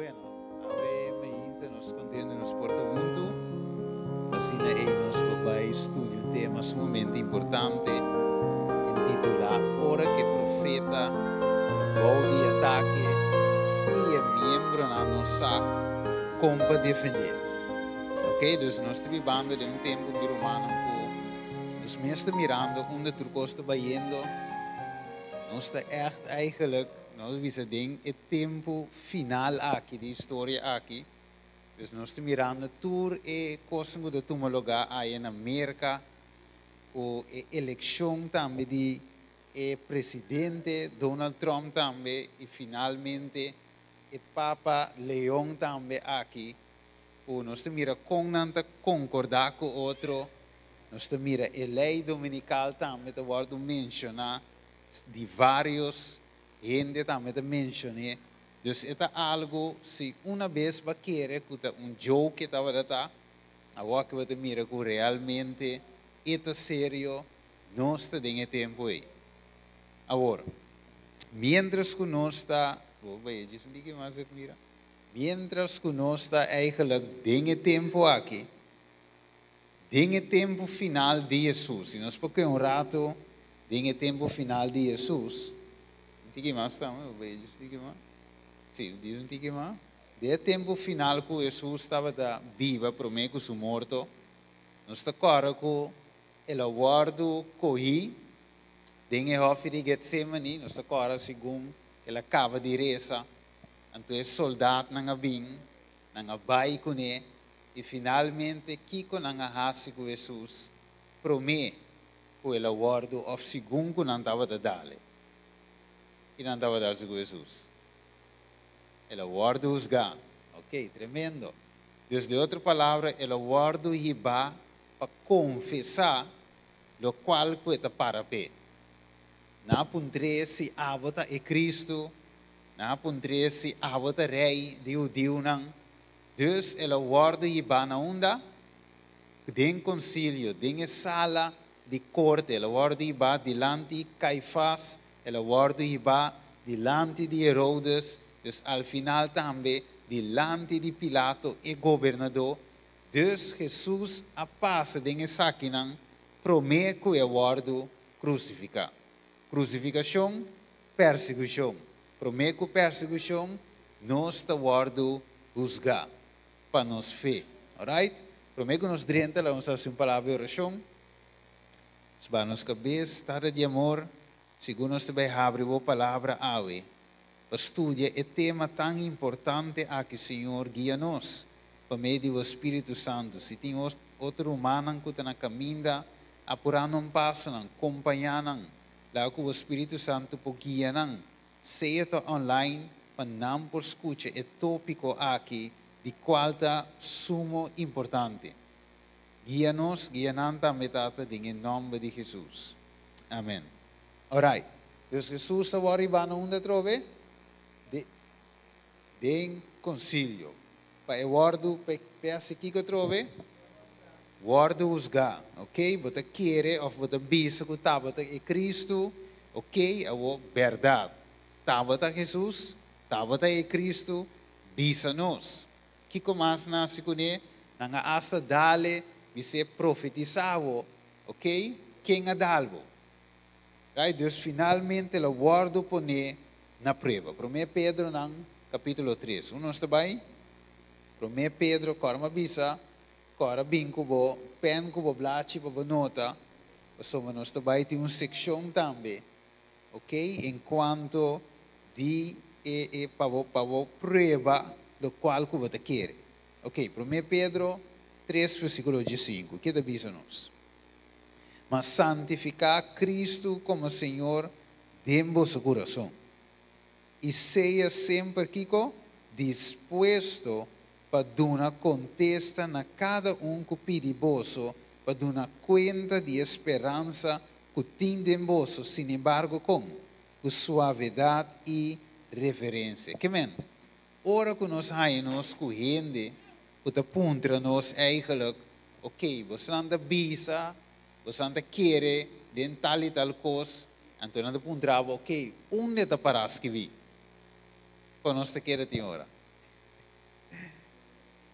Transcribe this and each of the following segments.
Bueno, awe mainta nos contento nos por ta hunto. Asina ei nos por bai studia un tema sumamente importante intitulá Ora ku e Profeta ta bou di atake i e miembronan no sa kon pa defendé. Ok, dus nos ta bibando den un tempu mi rumannan ku nos mes ta mirando unda tur kos ta bayendo. Nos ta ègt eigenlijk, nos bisa den e tempu final aki di historia aki. Dus nos ta mirando tur e kosnan ku ta tuma lugá aya na Merka, ku e elekshon tambe di e presidente Donald Trump tambe i finalmente e Papa Leon tambe aki, ku nos ta mira kon nan ta konkordá ku otro. Nos ta mira e lei dominikal tambe ta wòrdu menshoná di vários hende tambe ta menshon'é. Dus e ta algu, si una bes bo a kere ku ta un joke e tabata ta, awor ku bo ta mira ku realmente e ta serio, nos ta den e tempu ei. Awor, miéntras ku nos ta, bo bai djis un tiki mas et mira, miéntras ku nos ta eigenlijk den e tempu aki, den e tempu final di Hesus, i nos por kue un ratu den e tempu final di Hesus, un tiki mas tambe, bo bai djis un tiki mas, si, djis un tiki mas, den e tempu final ku Hesus tabata biba promé ku su morto, nos ta kòrda ku el a wòrdu kohí den e hòfi di Getsemani, nos ta kòrda segun el a kaba di resa, anto e soldatnan a bin, nan a bai kuné, i finalmente kiko nan a hasi ku Hesus promé ku el a wòrdu òf segun ku nan tabata dale? Ki nan tabata hasi ku Hesus? El a wòrdu husgá. Ok, tremendo. Dus di otro palabra, el a wòrdu hibá pa konfesá lokual ku e ta para p'e. Nan a puntr'é si abo ta e Kristu, nan a puntr'é si abo ta Rei di hudiunan. Dus el a wòrdu hibá na unda? Den konsilio, den e sala di korte. El a wòrdu hibá dilanti Kaifas, el a wòrdu hibá dilanti di Herodes, dus al final tambe dilanti di Pilato, e gobernadó. Dus Hesus a pasa den esakinan promé ku e a wòrdu krusifiká. Krusifikashon, persekushon. Promé ku persekushon, nos ta wòrdu husgá pa nos fe. Alright? Promé ku nos drenta, laga nos hasi un palabra di orashon. Nos baha nos kabes. Tata di amor, segun nos ta bai habri Bo Palabra awe pa studia e tema tan importante aki, Señor, guia nos pa medio di Bo Spiritu Santu. Si tin otro rumannan ku ta na kaminda, apurá nan pasonan, kompañá nan. Laga ku Bo Spiritu Santu por guia nan. Sea ta online pa nan por skucha e tópiko aki di kual ta sumo importante. Guia nos, guia nan tambe, Tata, den e nòmber di Hesus. Amen. Orait. Dus Hesus ta wòrdu riba na unda atrobe? De, den konsilio. Pa e wòrdu, pa e hasi kiko atrobe? Wòrdu husgá. Ok, bo ta kere òf bo ta bisa ku tabata e Kristu? Ok, awor bèrdat. Tabata Hesus? Tabata e Kristu? Bisa nos. Kiko mas nan hasi kuné? Nan a asta dale, bis'é, Profetisá bo. Ok, ken a dal bo? Right, dus finalmente el a wòrdu poné na prueba. Promé Pedronan kapítulo tres. Unda nos ta bai? Promé Pedro, kòrda mi a bisa, Kòrda bin ku bo pèn ku bo blachi pa bo nota, pasobra nos ta bai tin un sekshon tambe, ok, en kuanto di e e pa bo pa bo prueba lokual ku bo ta kere. Ok, Promé Pedro tres versíkulo diesinku, ke ta bisa nos? Ma santifiká Kristu komo Señor den boso kurason, i sea semper kiko? Dispuesto pa duna kontesta na kada un ku pidi boso pa duna kuenta di e speransa ku tin den boso, sinembargo kon? Ku suavedat i reverensia. Ke men, ora ku nos haña nos ku hende ku ta puntra nos eigenlijk, Oké, bosonan ta bisa, bosonan ta kere den tal i tal kos, anto nan ta puntra bo, Oké, unda e ta pará skibí? Kon nos ta kere tin ora?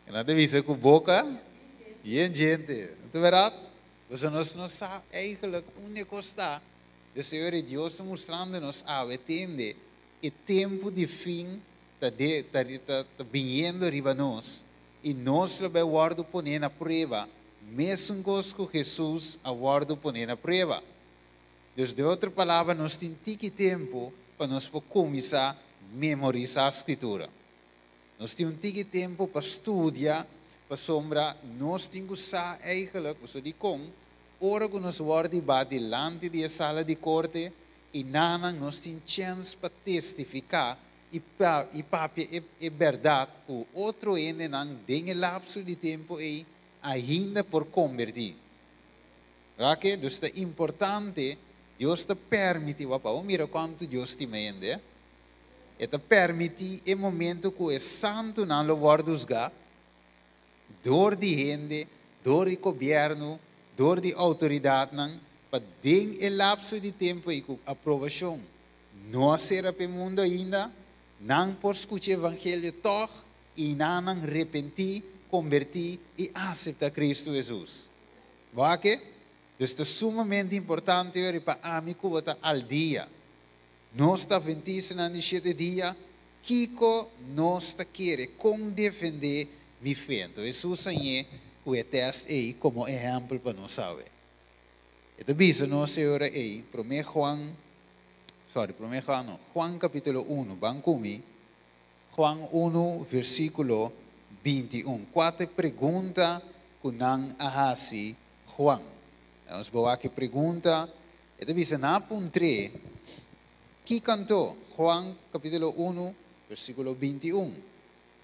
Nan ta bisa ku boka yen djente. No ta bèrdat? Pasobra nos no sa eigenlijk unda kos ta. De Señor i Dios ta mustrando nos awe tende e tempu di fin ta de ta ta ta biniendo riba nos i nos lo bai wòrdu poné na prueba mesun kos ku Hesus a wòrdu poné na prueba. Dus den otro palabra nos tin tiki tempu pa nos por kuminsá memorisá Skritura. Nos tin un tiki tempu pa studia pasobra nos tin ku sa eigenlijk, pasobra dikon, ora ku nos wòrdu hibá dilanti di e sala di korte i nanan nos tin chèns pa testifiká i pa i papia e e bèrdat ku otro hendenan den e lapso di tempu ei ainda por kombertí. Wak? Dus ta importante, Dios ta permití, wak pa bo mira kuantu Dios stima hende. E ta permití e momento ku e santunan lo wòrdu husgá dor di hende, dor di gobièrnu, dor di outoridatnan, pa den e lapso di tempu ei ku aprobashon no a sera pa e mundu ainda, nan por skucha e evangelio tòg i nan nan repentí, kombertí i aseptá Kristu Hesus. Wak? Dus ta sumamente importante yori pa ami ku bo ta al dia. Nos ta Adventistanan di Shete Dia, kiko nos ta kere? Kon defendé mi fe? Anto Hesus a ñe ku e tèst ei komo ehèmpel pa nos awe. E ta bisa nos e ora ei, Promé Juan, sorry, Promé Juan no, Juan kapítulo unu, ban ku mi, Juan unu versíkulo 21. Kua ta e pregunta ku nan a hasi Juan? Nos bo wak e pregunta. E ta bisa nan a puntr'é, Ki kantó? Juan kapítulo unu, versíkulo 21.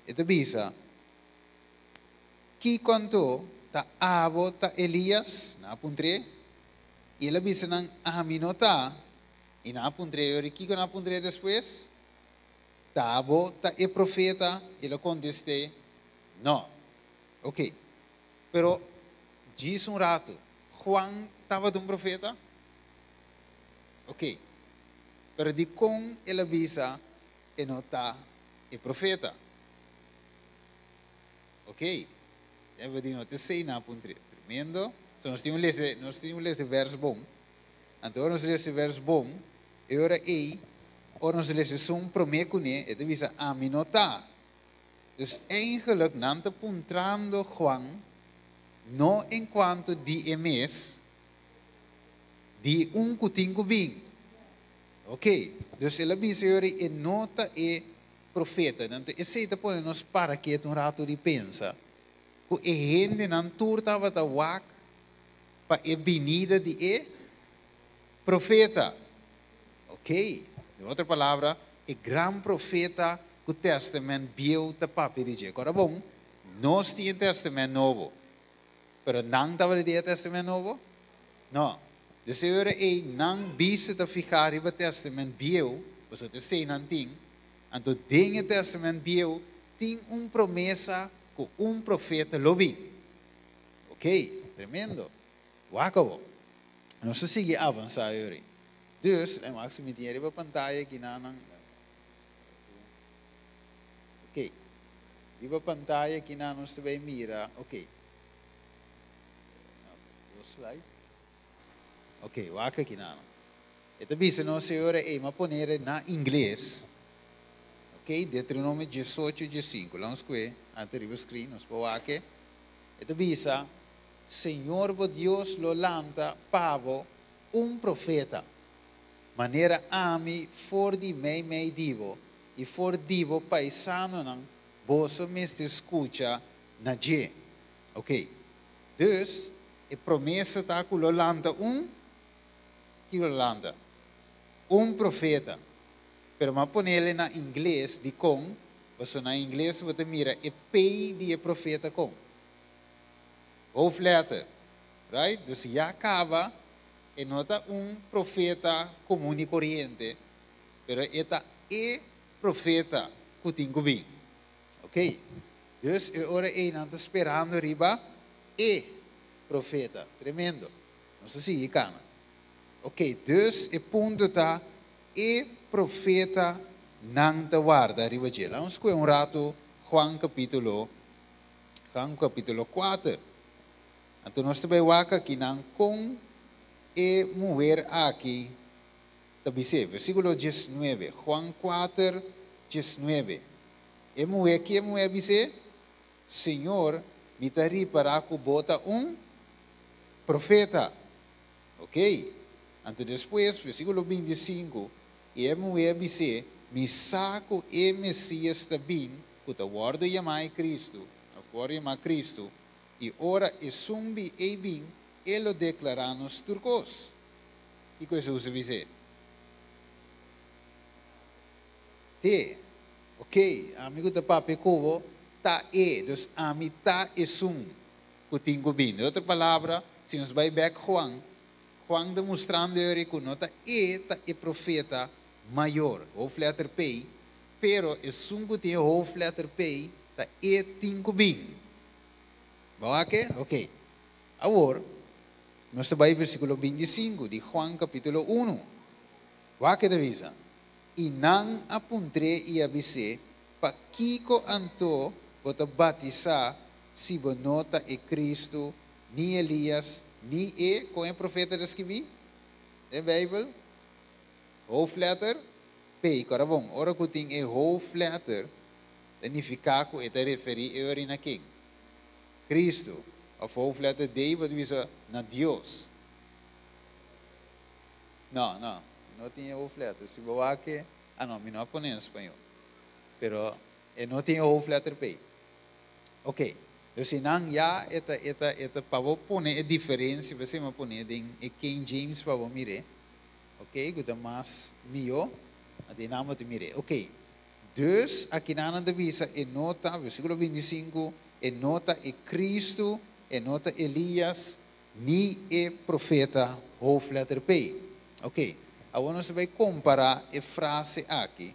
E ta bisa, Ki kantó ta abo ta Elías? Nan a puntr'é. I el a bisa nan, Ami no ta. I nan a puntr'é, Yori kiko nan a puntr'é despues? Ta abo ta e profeta? El a kontest'é, No. Oké. Pero djis un ratu, Juan tabata un profeta? Oké. Pero dikon el a bisa e no ta e profeta? Oké. Ya bo di no ta esei nan a puntr'é. Tremendo. So nos tin un lesa, nos tin un lesa e vers bon. Anto ora nos lesa e vers bon, e ora ei, ora nos lesa esun promé kuné, e ta bisa, Ami no ta. Dus eigenlijk nan ta puntrando Juan no en cuanto di e mes, di un cu tin cu bin. Ok, dus el a bisa yori e no ta e profeta. Anto esey ta pone nos para ketu un rato di pensa cu e hendenan tur tabata wak pa e binida di e profeta. Ok, den otro palabra, e gran profeta ku Tèstamènt Bieu ta papia di dje. Kòrda bon, nos tin e Tèstamènt Nobo, pero nan tabata di e Tèstamènt Nobo? No. Dus e ora ei nan bista ta fihá riba Tèstamènt Bieu, pasobra ta esei nan tin. Anto den e Tèstamènt Bieu tin un promesa ku un profeta lo bin. Ok, tremendo. Wak awor. Nos ta sigui avansá e ora ei. Dus, e wak si mi tin e riba pantaya aki nan. Ok. Riba pantaya aki nan nos ta bay mira. Ok. Dos slide. Ok, wak aki nan. E ta bisa nos e ora ei, m'a ponere na ingles. Ok, Deuteronomio 18, 15. Laat ons kue, ante riba screen, nos por wak e. E ta bisa, Señor bo Dios lo lanta pa bo un profeta, manera ami for di meimei di bo i for di bo paisanonan, boso mester skucha na dje. Ok. Dus, e promesa ta ku lo lanta un, ki lo lanta? Un profeta. Pero mi a ponele na ingles, dikon? Pasobra na ingles bo ta mira e P di e profeta kon? Hoofdletter. Right? Dus ya kaba e no ta un profeta komun i koriente, pero e ta e profeta ku tin ku bin. Ok. Dus e ora ei nan ta sperando riba e profeta. Tremendo. Nos ta sigui kana. Ok, dus e punto ta e profeta nan ta warda riba dje. Laat nos skohe un ratu Juan kapitulo. Juan capítulo 4. Anto nos ta bai wak akinan kon e muher aki ta bis'é. Versíkulo 19. Juan 4, 19. E muher, ki e muher a bis'é? Señor, mi ta ripará ku bo ta un profeta. Ok. Anto despues, versíkulo 25, i e muher a bis'é, Mi sa ku e Mesías ta bin, ku ta wòrdu yamá e Kristu, òf ku wòrdu yamá Kristu, i ora esun bi ei bin, e lo deklará nos tur kos. Kiko Hesus a bis'é? Te. Ok, ami ku ta papia ku bo ta e, dus ami ta esun ku tin ku bin. Den otro palabra, si nos bai bèk Juan, Juan ta mustrando e ku no ta e ta e profeta mayor, hoofdletter P, pero esun ku tin e hoofdletter P ta e tin ku bin. Bo wak e? Ok. Awor, nos ta bai versíkulo 25 di Juan kapítulo 1. Wak e ta bisa, I nan a puntr'é i a bis'é, Pakiko anto bo ta batisá si bo no ta e Kristu, ni Elias, ni e, kon e profeta ta skibí den Beibel? Hoofdletter P. Kora bon, ora ku tin e hoofdletter, ta nifiká ku e ta referí e ora na ken? Kristu. Òf hoofdletter D, bo ta bisa na Dios. No, no, mi no tin e hoofdletter. Si bo wak e, ah no, mi no a pone en spañol. Pero e no tin e hoofdletter P. Ok, dus si nan ya e ta, e ta, e ta pa bo pone e diferencia, p'esei mi a pone den e King James pa bo mir'é. Ok, ku ta mas mihó, anto e nan bo ta mir'é. Ok, dus akinan nan ta bisa e no ta, versíkulo 25, e no ta e Cristo, e no ta Elias, Ni e profeta hoofdletter P. Ok, awor nos ta bai kompará e frase aki,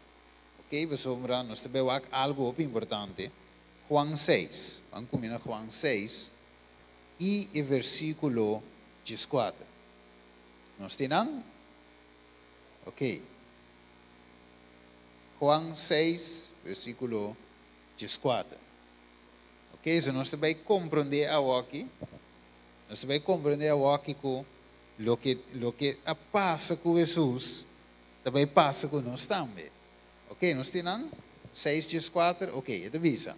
ok, pasobra nos ta bai wak algu hopi importante, Juan seis, ban kuminá Juan seis i e versíkulo 14. Nos tin nan? Ok. Juan seis, versíkulo 14. Ok, so nos ta bai komprondé awoki, nos ta bai komprondé awoki ku loke loke a pasa ku Hesus ta bai pasa ku nos tambe. Ok, nos tin nan? Seis 14, ok, e ta bisa,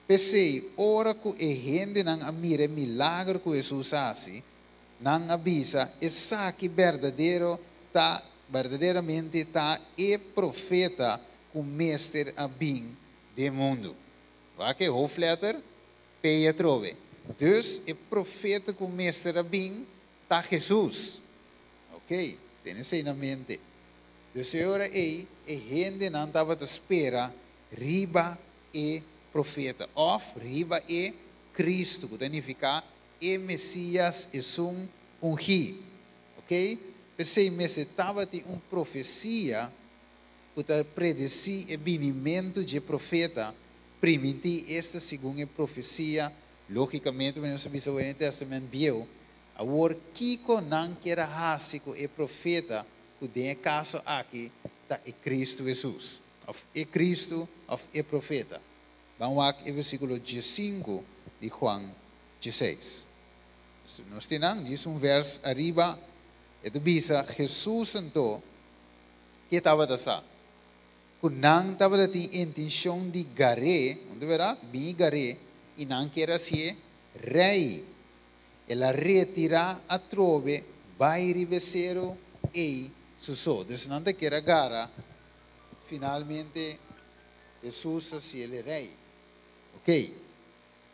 P'esei, ora ku e hendenan a mira e milagro ku Hesus a hasi, nan a bisa, Esaki berdadero ta, berdaderamente ta e profeta ku mester a bin den mundu. Wak e hoofdletter P atrobe. Dus e profeta ku mester a bin ta Hesus. Ok, tene esei na mente. Dus e ora ei e hendenan tabata spera riba e profeta òf riba e Kristu, ku ta nifiká e Mesias, esun ungí. Ok, p'esei mester tabatin un profesia ku ta predesí e binimentu dje profeta primintí, esta segun e profesia, lógikamente manera nos a bisa awor den e Tèstamènt Bieu. Awor, kiko nan kier a hasi ku e profeta ku den e kaso aki ta e Kristu Hesus, òf e Kristu òf e profeta? Ban wak e versíkulo 15 di Juan 16. Nos tin nan djis un vèrs ariba, e ta bisa, Hesus anto, Ke tabata sa? Ku nan tabata tin intenshon di gar'é, un ta bèrdat? Bin i gar'é, i nan kier hasié rei. El a retirá atrobe bai riba e seru ei su so. Dus nan ta kier a gara, finalmente Hesus a hasiel e rei. Oké,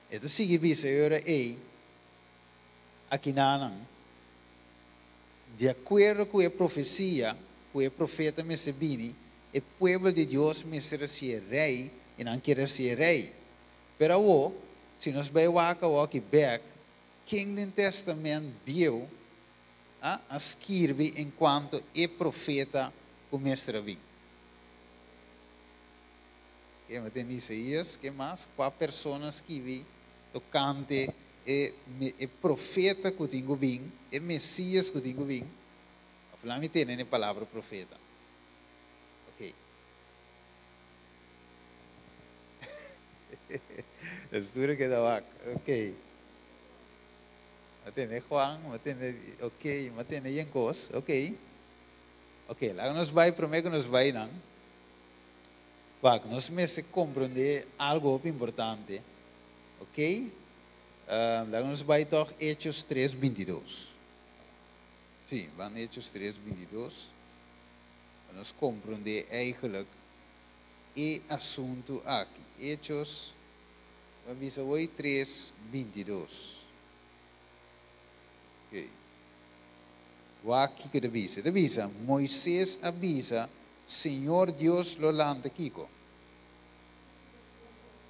e ta sigui bisa e ora ei, Akinanan. Di akuerdo ku e profesia ku e profeta mester bini, e pueblo di Dios mester hasié rei i nan kier hasié rei. Pero awor, si nos bai wak awoki bèk, ken den Tèstamènt Bieu a a skirbi enkuanto e profeta ku mester a bin? Ke mi tin Isaías, ke mas? Kua persona skibi tokante e e profeta ku tin ku bin, e Mesias ku tin ku bin? Of laat mi tene na e palabra profeta. Ok. Nos tur a keda wak. Ok. Mi a tende Juan, mi a tende, ok, mi a tende yen kos, ok. Ok, laga nos bai promé ku nos bai nan. Wak, nos mester komprondé algu hopi importante, ok. Laga nos bai tòg Hechos tres bintidos. Sí, ban Hechos tres bintidos pa nos komprondé eigenlijk e asuntu aki. Hechos, bo a bisa hoy tres bintidos. Ok. Wak kiko ta bisa. E ta bisa, Moises a bisa, Señor Dios lo lanta kiko?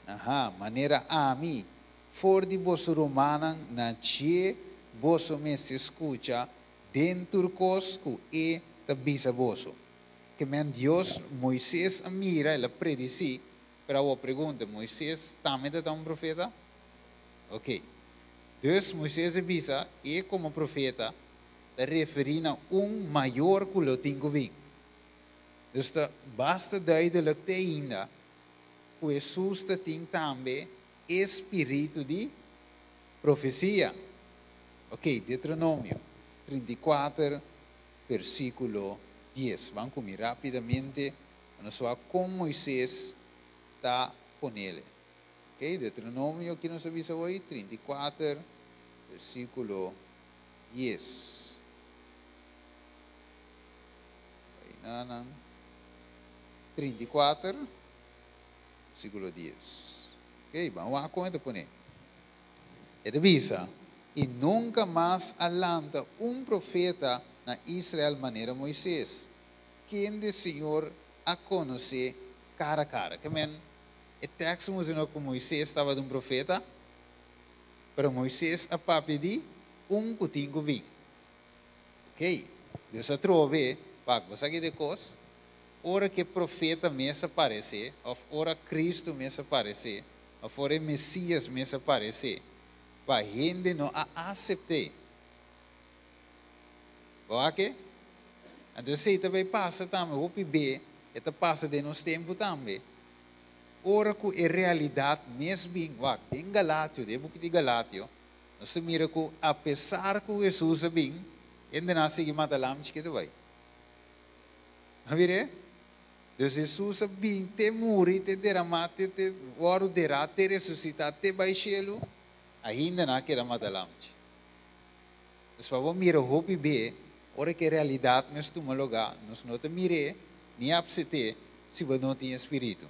Aha, manera ami, for di boso rumannan na dje boso mester skucha den tur kos ku e ta bisa boso. Ke men Dios, Moises a mira, el a predisí, pero awor pregunta, Moises tambe ta ta un profeta? Ok. Dus Moises a bisa, e komo profeta ta referí na un mayor ku lo tin ku bin. Dus ta basta duidelik te ainda ku Hesus ta tin tambe e spiritu di profesia. Ok, Deuteronomio 34 versíkulo 10. Ban ku mi rápidamente pa nos wak kon Moises ta ponele. Ok, Deuteronomio ki nos a bisa hoy, 34 versíkulo 10. Bainanan 34 versíkulo 10. Ok, ban wak kon e ta pone. E ta bisa, I nunka mas a lanta un profeta na Israel manera Moises, kende Señor a konosé kara kara. Ke men, e teksto mustra ku Moises tabata un profeta, pero Moises a papia di un ku tin ku bin. Ok, Dios a trobe, wak, bo sa ki di kos? Ora ku e profeta mes a paresé, òf ora Kristu mes a paresé, òf ora e Mesias mes a paresé, pa hende no a asept'é. Bo wak e? Anto esei ta bai pasa tambe hopi be, e ta pasa den nos tempu tambe. Ora ku e realidat mes bin, wak, den Galatio, den e buki di Galatio, nos ta mira ku apesar ku Hesus a bin, hende nan a sigui mata lam chikitu bai. A mir'é? Dus Hesus a bin te muri, te deramá, te te wòrdu derá, te resusitá, te bai shelu, ainda nan a keda mata lamchi. Dus pa bo mira hopi be, ora ku e realidat mes tuma lugá, nos no ta mir'é ni apset'é si bo no tin e spiritu.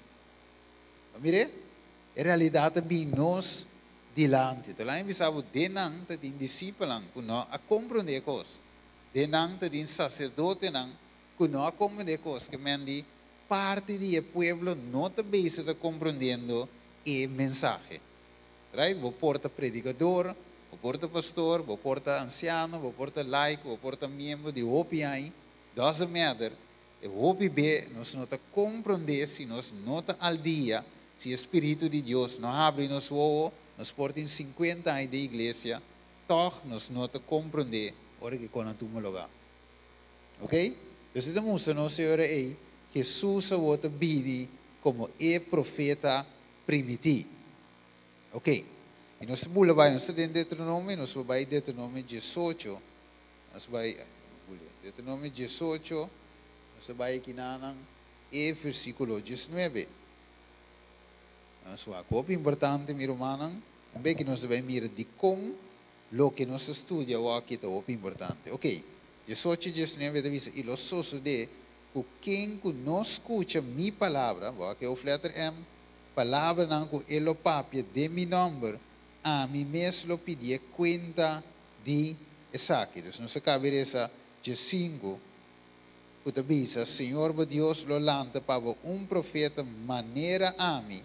Bo mir'é? E realidat ta bin nos dilanti. Ta laña bisa bo, den nan ta tin disipelnan ku no a komprondé e kos. Den nan ta tin saserdotenan ku no a komprendé kos ke men di parti di e pueblo no ta bezig ta komprondiendo e mensahe. Right? Bo por ta predikador, bo por ta pastor, bo por ta ansiano, bo por ta laiko, bo por ta miembro di hopi aña, doesn't matter, e hopi be nos no ta komprondé si nos no ta al dia, si e Spiritu di Dios no habri nos wowo, nos por tin sinkuenta aña den iglesia, tòg nos no ta komprondé ora ke kon a tuma lugá. Ok? Entonces ta mustra nos e ora ei, Hesus awor ta bini komo e profeta primití. Ok. I nos ta bula bai, nos ta den Deuteronomio, nos por bai Deuteronomio diesocho. Nos bai, ay, bula, Deuteronomio diesocho, nos ta bai kinanan e versíkulo diesnuebe. Nos wak hopi importante, mi rumannan, un bes ku nos ta bai mira dikon Loke nos ta studia awor-aki ta hopi importante. Oke, 18 i 19 ta bisa, I lo sosodé ku ken ku no skucha mi palabra, bo a ke hoofdletter M, palabranan ku e lo papia den mi nòmber, ami mes lo pidié kuenta di esaki. Dus nos a kabi resa 15 ku ta bisa, Señor bo Dios lo lanta pa bo un profeta manera ami,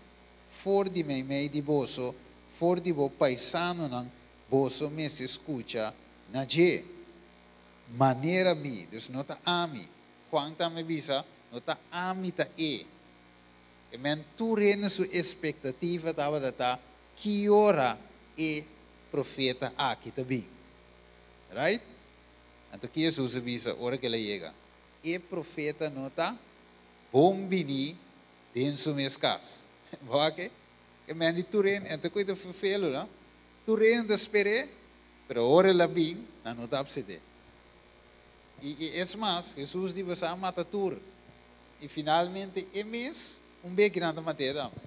For di meimei di boso, for di bo paisanonan, boso mester skucha na dje. Manera mi, dus no ta ami. Juan tambe bisa, No ta ami ta e. E men tur hende su espektativa tabata ta ki ora e profeta aki ta bin. Right? Anto ki Hesus a bisa ora ku el a yega? E profeta no ta bon bini den su mes kas. Bo wak e? E men di tur hende, ta koe ta ferfelu, no? Tur hende ta sper'é, pero ora el a bin, nan no ta apsept'é. I, i es mas, Hesus di boso a mata tur. I finalmente e mes, un beki nan ta mat'é tambe.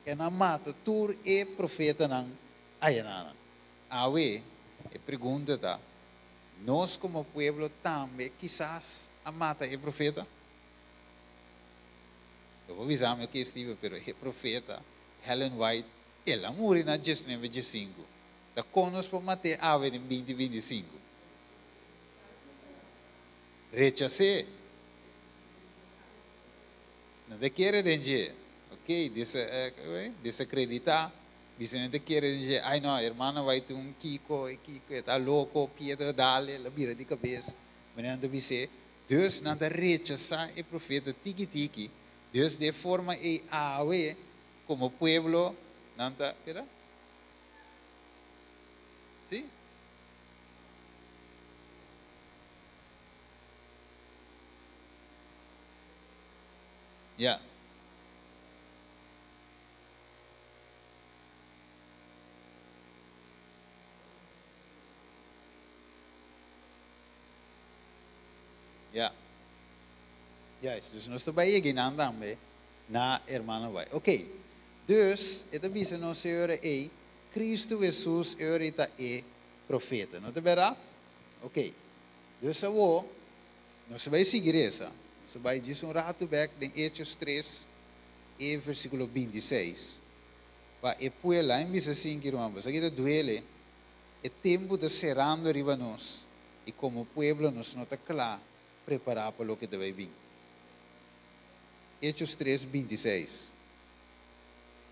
E nan mata tur e profetanan ayanan. Awe, e pregunta ta, nos komo pueblo tambe kisas a mata e profeta? Bo por bisa mi, ok Steven, pero e profeta Helen White, el a muri na diesnuebe diesinku. Ta kon nos por mat'é awe den binti bintisinku? Rechas'é. No ta kere den dje. Ok, desakreditá. Bisa no ta kere den dje. Ai no, hermano White un kiko, e kiko, e ta loko, piedra dal, el a bira di kabes. Manera nan ta bis'é. Dus nan ta rechasá e profeta tiki tiki. Dus di e forma ei awe komo pueblo nan ta, keda? Sí? Ya. Ya. Juist, dus nos ta bai yega einan tambe na hermano bai. Ok, dus e ta bisa nos e ora ei, Cristo Jesus e ora ei ta e profeta, no ta berdad? Ok, dus awor nos ta bai sigui resa, nos ta bai djis un ratu bek den Hechos tres e versiculo 26, pa e pueblo, a mi bisa asin ki ruman, boso aki ta duele, e tempu ta serando riba nos i komo pueblo nos no ta kla prepará pa loke ta bai bin. Hechos tres, 26.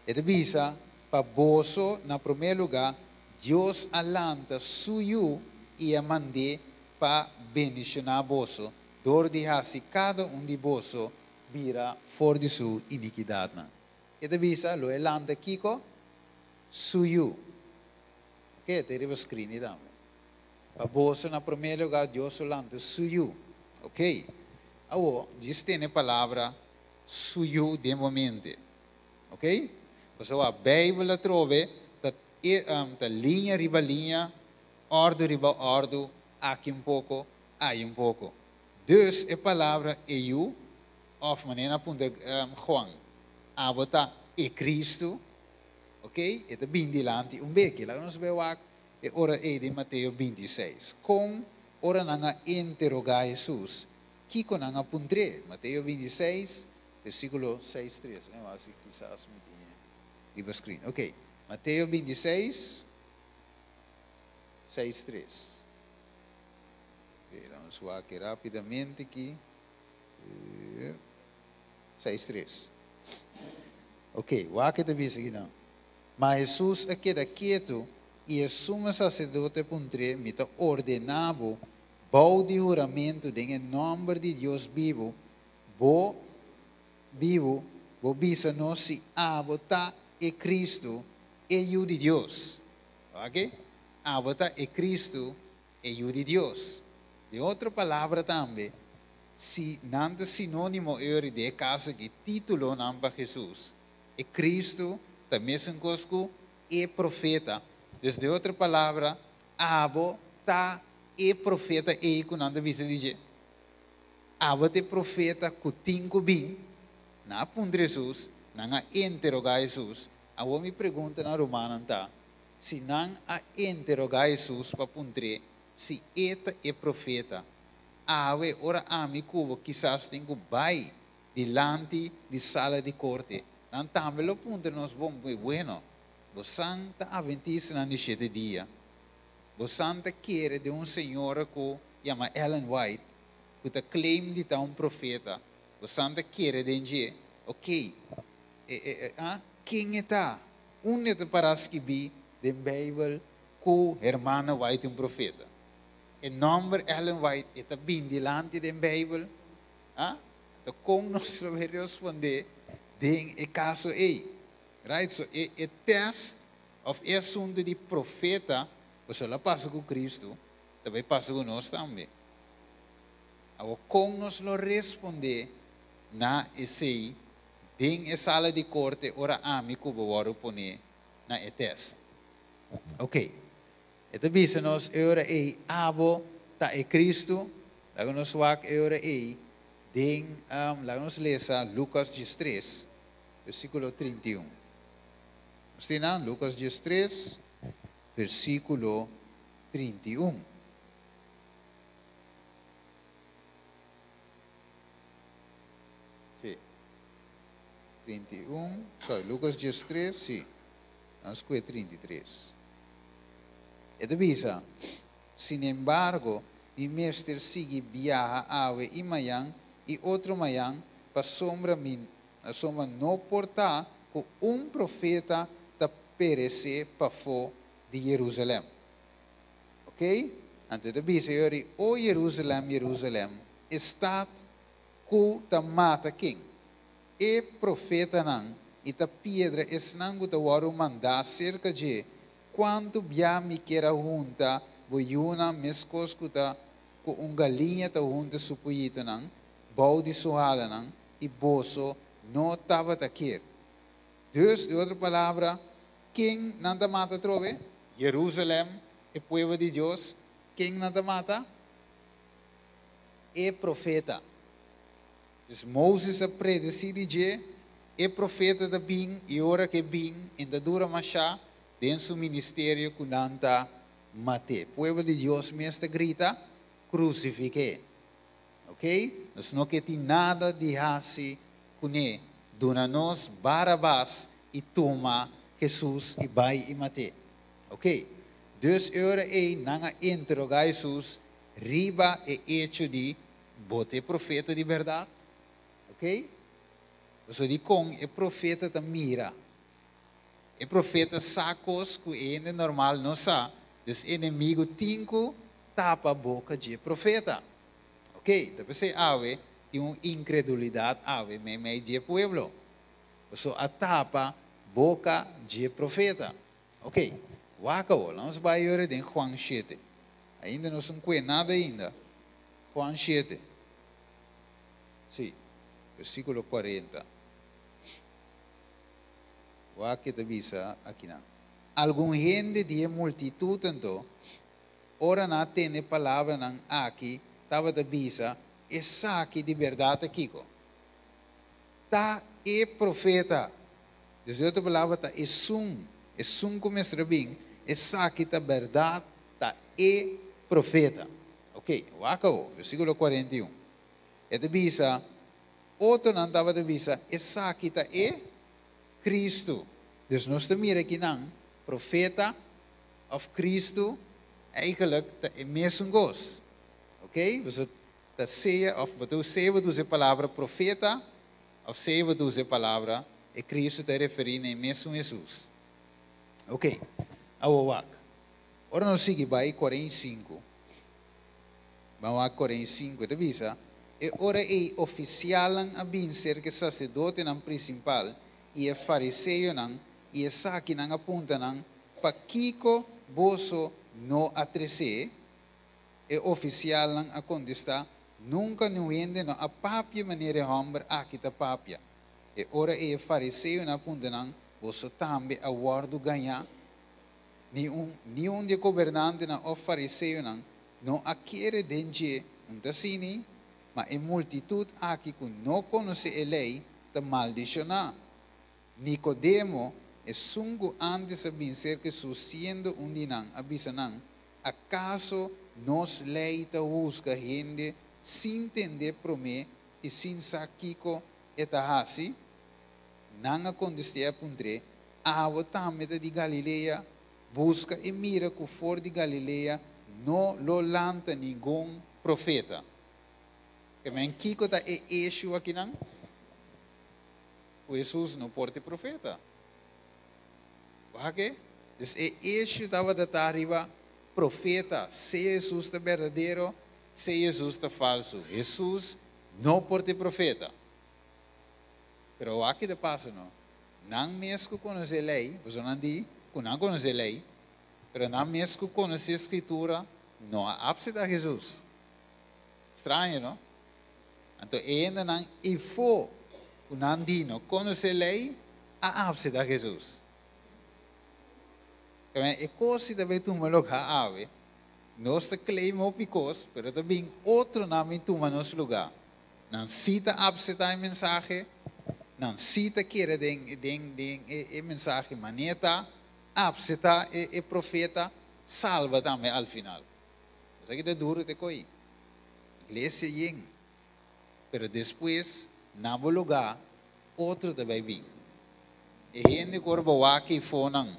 E ta bisa, Pa boso, na promé lugá, Dios a lanta Su Yu i a mand'é pa bendishoná boso dor di hasi kada un di boso bira for di su inikidatnan. E ta bisa, lo e lanta kiko? Su Yu. Oke, ta riba screen ei tambe. Pa boso na promé lugá Dios lo lanta Su Yu. Oke. Awor, djis tene palabra Su Yu den bo mente. Oke? Pasobra Beibel atrobe ta ta liña riba liña, òrdu riba òrdu, aki un poko, ayi un poko. Dus e palabra e Yu, òf manera nan a puntra Juan, abo ta e Cristo? Ok, e ta bin dilanti un beki. Laga nos bai wak e ora ei den Mateo 26. Kon ora nan a interogá Hesus, kiko nan a puntr'é? Mateo 26, versíkulo 6, 3. Lei wak si kisas mi tin e riba screen. Ok, Mateo 26, 6, 3. Ok, laga nos wak e rápidamente aki. 6, 3. Ok, wak e ta bisa akinan. Ma Hesus a keda ketu, i e sumo saserdote a puntr'é, Mi ta ordená bo, bou di huramentu den e nòmber di Dios bibu, bo bibu, bo bisa nos si abo ta e Kristu, e Yu di Dios. Wak? Abo ta e Kristu, e Yu di Dios. Den otro palabra tambe, si nan ta sinónimo eori den e kaso aki, títulonan pa Hesus, e Kristu ta mesun kos ku e profeta. Dus den otro palabra, abo ta e profeta ei ku nan ta bisa di dje. Abo ta e profeta ku tin ku bin. Nan a puntra Hesus, nan a interogá Hesus. Awor mi pregunta na rumannan ta, si nan a interogá Hesus pa puntr'é si e ta e profeta, awe ora ami ku bo kisas tin ku bai dilanti di sala di korte, nan tambe lo puntra nos, Bon, bueno, bosan ta adventistanan di shete dia? Bosan ta kere den un señora ku yama Ellen White, ku ta claim di ta un profeta? Bosan ta kere den dje? Ok, e, e, e, ah, ken e ta? Unda e ta pará skibí den Beibel ku Hermana White un profeta? E nòmber Ellen White e ta bin dilanti den Beibel? Ah, anto kon nos lo bay respondé den e kaso ei? Right, so e e tèst òf e asuntu di profeta ku lo a pasa ku Kristu ta bay pasa ku nos tambe. Awor kon nos lo respondé na esei? Den e sala di korte ora ami ku bo wòrdu poné na e tèst. Ok. E ta bisa nos e ora ei, Abo ta e Kristu? Laga nos wak e ora ei den, laga nos lesa Lukas diestres, versíkulo 31. Nos tin nan? Lukas diestres, versíkulo 31. Sí. 31, sorry, Lucas 13, sí. Nos kue 33. E ta bisa, Sin embargo, mi mester sigui biaha awe i mañan i otro mañan, pasobra mi, pasobra no por ta ku un profeta ta peresé pafó di Jerusalèm. Ok? Anto e ta bisa yori, O Jerusalèm, Jerusalèm, e stat ku ta mata ken? E profetanan, i ta piedra esnan ku ta wòrdu mandá serka dje. Kuantu bia mi kier a hunta bo yunan meskos ku ta ku un galiña ta hunta su puyitonan bou di su halanan, i boso no tabata kier. Dus, di otro palabra, ken nan ta mata atrobe? Jerusalèm, e pueblo di Dios. Ken nan ta mata? E profeta. Dus Moses a predesí di dje, e profeta ta bin i ora ku e bin, e ta dura mashá den su ministerio ku nan ta mat'é. Pueblo di Dios mes ta grita, Krusifik'é! Ok? Nos no ke tin nada di hasi kuné. Duna nos Barabas i tuma Hesus i bai i mat'é. Ok. Dus e ora ei nan a interogá Hesus riba e echo di bo ta e profeta di bèrdat. Ok. Pasobra dikon e profeta ta mira? E profeta sa kos ku e hende normal no sa, dus enemigu tin ku tapa boka dje profeta. Ok, ta p'esei awe tin un inkredulidat awe meimei dje pueblo. Paso a tapa boka dje profeta. Ok, wak awor, lanos bai yora den Juan shete. Ainda nos no kue nada ainda. Juan shete. Sí, versíkulo kuarenta. Wak ke ta bisa akinan. Algun hende di e multitut anto, ora nan a tende e palabranan aki, tabata bisa, Esaki di bèrdat ta kiko? Ta e profeta. Dus di otro palabra, ta esun, esun ku mester a bin, esaki ta bèrdat, ta e profeta. Oke, wak awor, versíkulo 41. E ta bisa, Otronan tabata bisa, Esaki ta e Cristo. Dus nos ta mira kinan, profeta of Cristo, eigenlijk ta e mesun kos. Ok? Boso ta sea of bo ta sea bo ta usa e palabra profeta of sea bo ta usa e palabra e Cristo ta referí na e mesun Hesus. Ok, awor wak. Ora nos sigui bai 45, ban wak 45, e ta bisa, E ora ei ofisialnan a bin serka e saserdotenan prinsipal i e fariseonan, i esakinan a punta nan, Pakiko boso no a tres'é? E ofisialnan a kontestá, Nunka niun hende no a papia manera e hòmber aki ta papia. E ora ei e fariseonan a punta nan, Boso tambe a wòrdu gañá? Ni un, ni un di e gobernantenan òf fariseonan no a kere den dje, un ta asini? Ma e multitut aki ku no konosé e lei ta maldishoná. Nikodemo, esun ku ántes a bin serka Hesus siendo un di nan, a bisa nan, Akaso nos lei ta husga hende sin tendé promé i sin sa kiko e ta hasi? Nan a kontest'é i a puntr'é, Abo tambe ta di Galilea? Buska i mira ku for di Galilea no lo lanta ningun profeta. Ke men kiko ta e eshu akinan? Ku Hesus no por ta e profeta. Wak e? Dus e eshu tabata ta riba profeta, sea Hesus ta berdadero, sea Hesus ta falsu. Hesus no por ta e profeta. Pero wak ki ta pasa no? Nan mes ku konosé lei, pasobra nan di ku nan konosé lei, pero nan mes ku konosé Skritura no a apseptá Hesus. Straño, no? Anto e hendenan ifó. Ku nan di no konosé lei, a apseptá Hesus. E kos si ta bai tuma lugá awe. Nos ta claim hopi kos, pero ta bin otronan bin tuma nos lugá. Nan sí ta apseptá e mensahe, nan sí ta kere den den den e e mensahe maneta, apseptá e e profeta, salba tambe al final. Esaki ta duru te ko'i. Iglesia yen. Pero despues, na bo lugá, otro ta bai bin. E hende ku ora bo wak eifonan,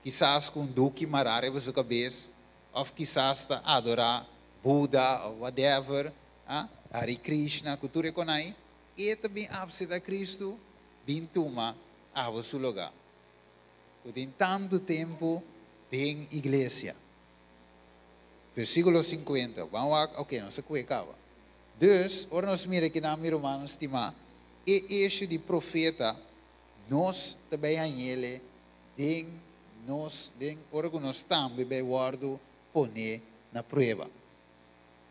kisas ku un duki mará riba su kabes, òf kisas ta adorá Buda òf whatever, ah, Hare Krishna, ku tur e konai, e ta bin apseptá Kristu, bin tuma abo su lugá. Ku tin tantu tempu den iglesia. Versíkulo 50. Ban wak, oké, nos a kue kaba. Dus, ora nos mira kinan, mi rumannan stimá, e eshu di profeta, nos ta bai hañ'ele den nos, den ora ku nos tambe bai wòrdu poné na prueba.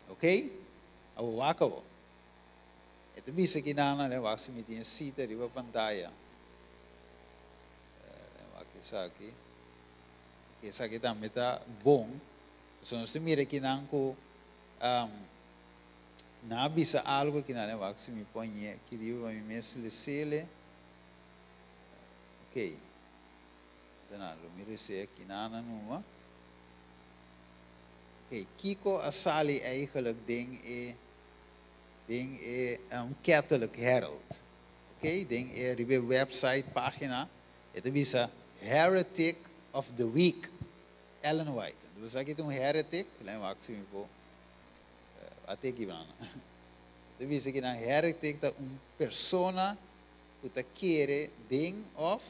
Oké? Awor wak awor. E ta bisa kinan, nan wak si mi tin e sita riba pantaya. Wak esaki. Esaki tambe ta bon. Pasobra nos ta mira kinan ku nan a bisa algu kinan den wak si mi pon aki riba pa mi mes lesele. Ok. Entonces lo mi resé akinan na numa. Ok, kiko a sali eigenlijk den e den e Catholic Herald? Ok, den e riba e website pagina e ta bisa Heretic of the Week, Ellen White. Entonces esaki ta un heretic, laat wak si mi por ate aki banda. E ta bisa kinan heretic ta un persona ku ta kere den òf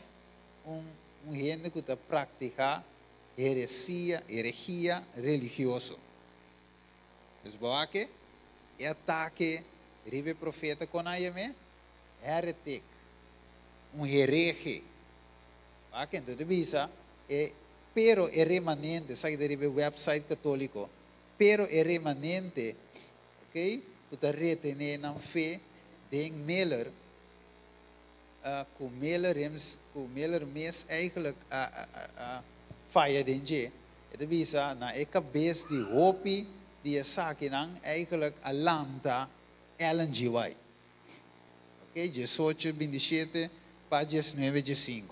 un un hende ku ta praktiká heresia, herejia religioso. Dus bo wak e atake riba e profeta kon a yam'é? Heretic, un herehe. Wak enton ta bisa e pero e remanente, esaki ta riba e website katoliko, pero e remanente, ok, ku ta retené nan fe den Miller, ku Miller hims, ku Miller mes eigenlijk a a faya den dje. E ta bisa na e kabes di hopi di esakinan eigenlijk a lanta Ellen G. White. Ok, 18 27 pa 19 15.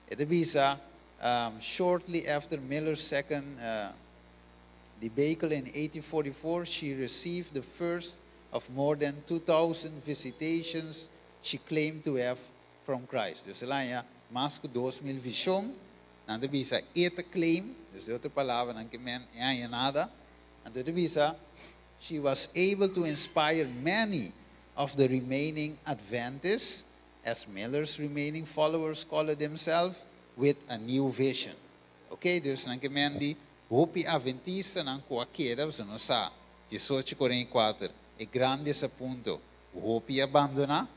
E ta bisa shortly after Miller's second debacle in 1844, she received the first of more than 2,000 visitations she claimed to have from Christ. Dus el a haña mas ku 2000 vishon. Nan ta bisa e ta claim, dus den otro palabra nan ke men e haña nada. Anto e ta bisa she was able to inspire many of the remaining Adventists, as Miller's remaining followers called themselves, with a new vision. Ok, dus nan ke men di hopi adventistanan ku a keda, pasobra nos sa, 18 44, e gran desapunto, hopi a bandoná,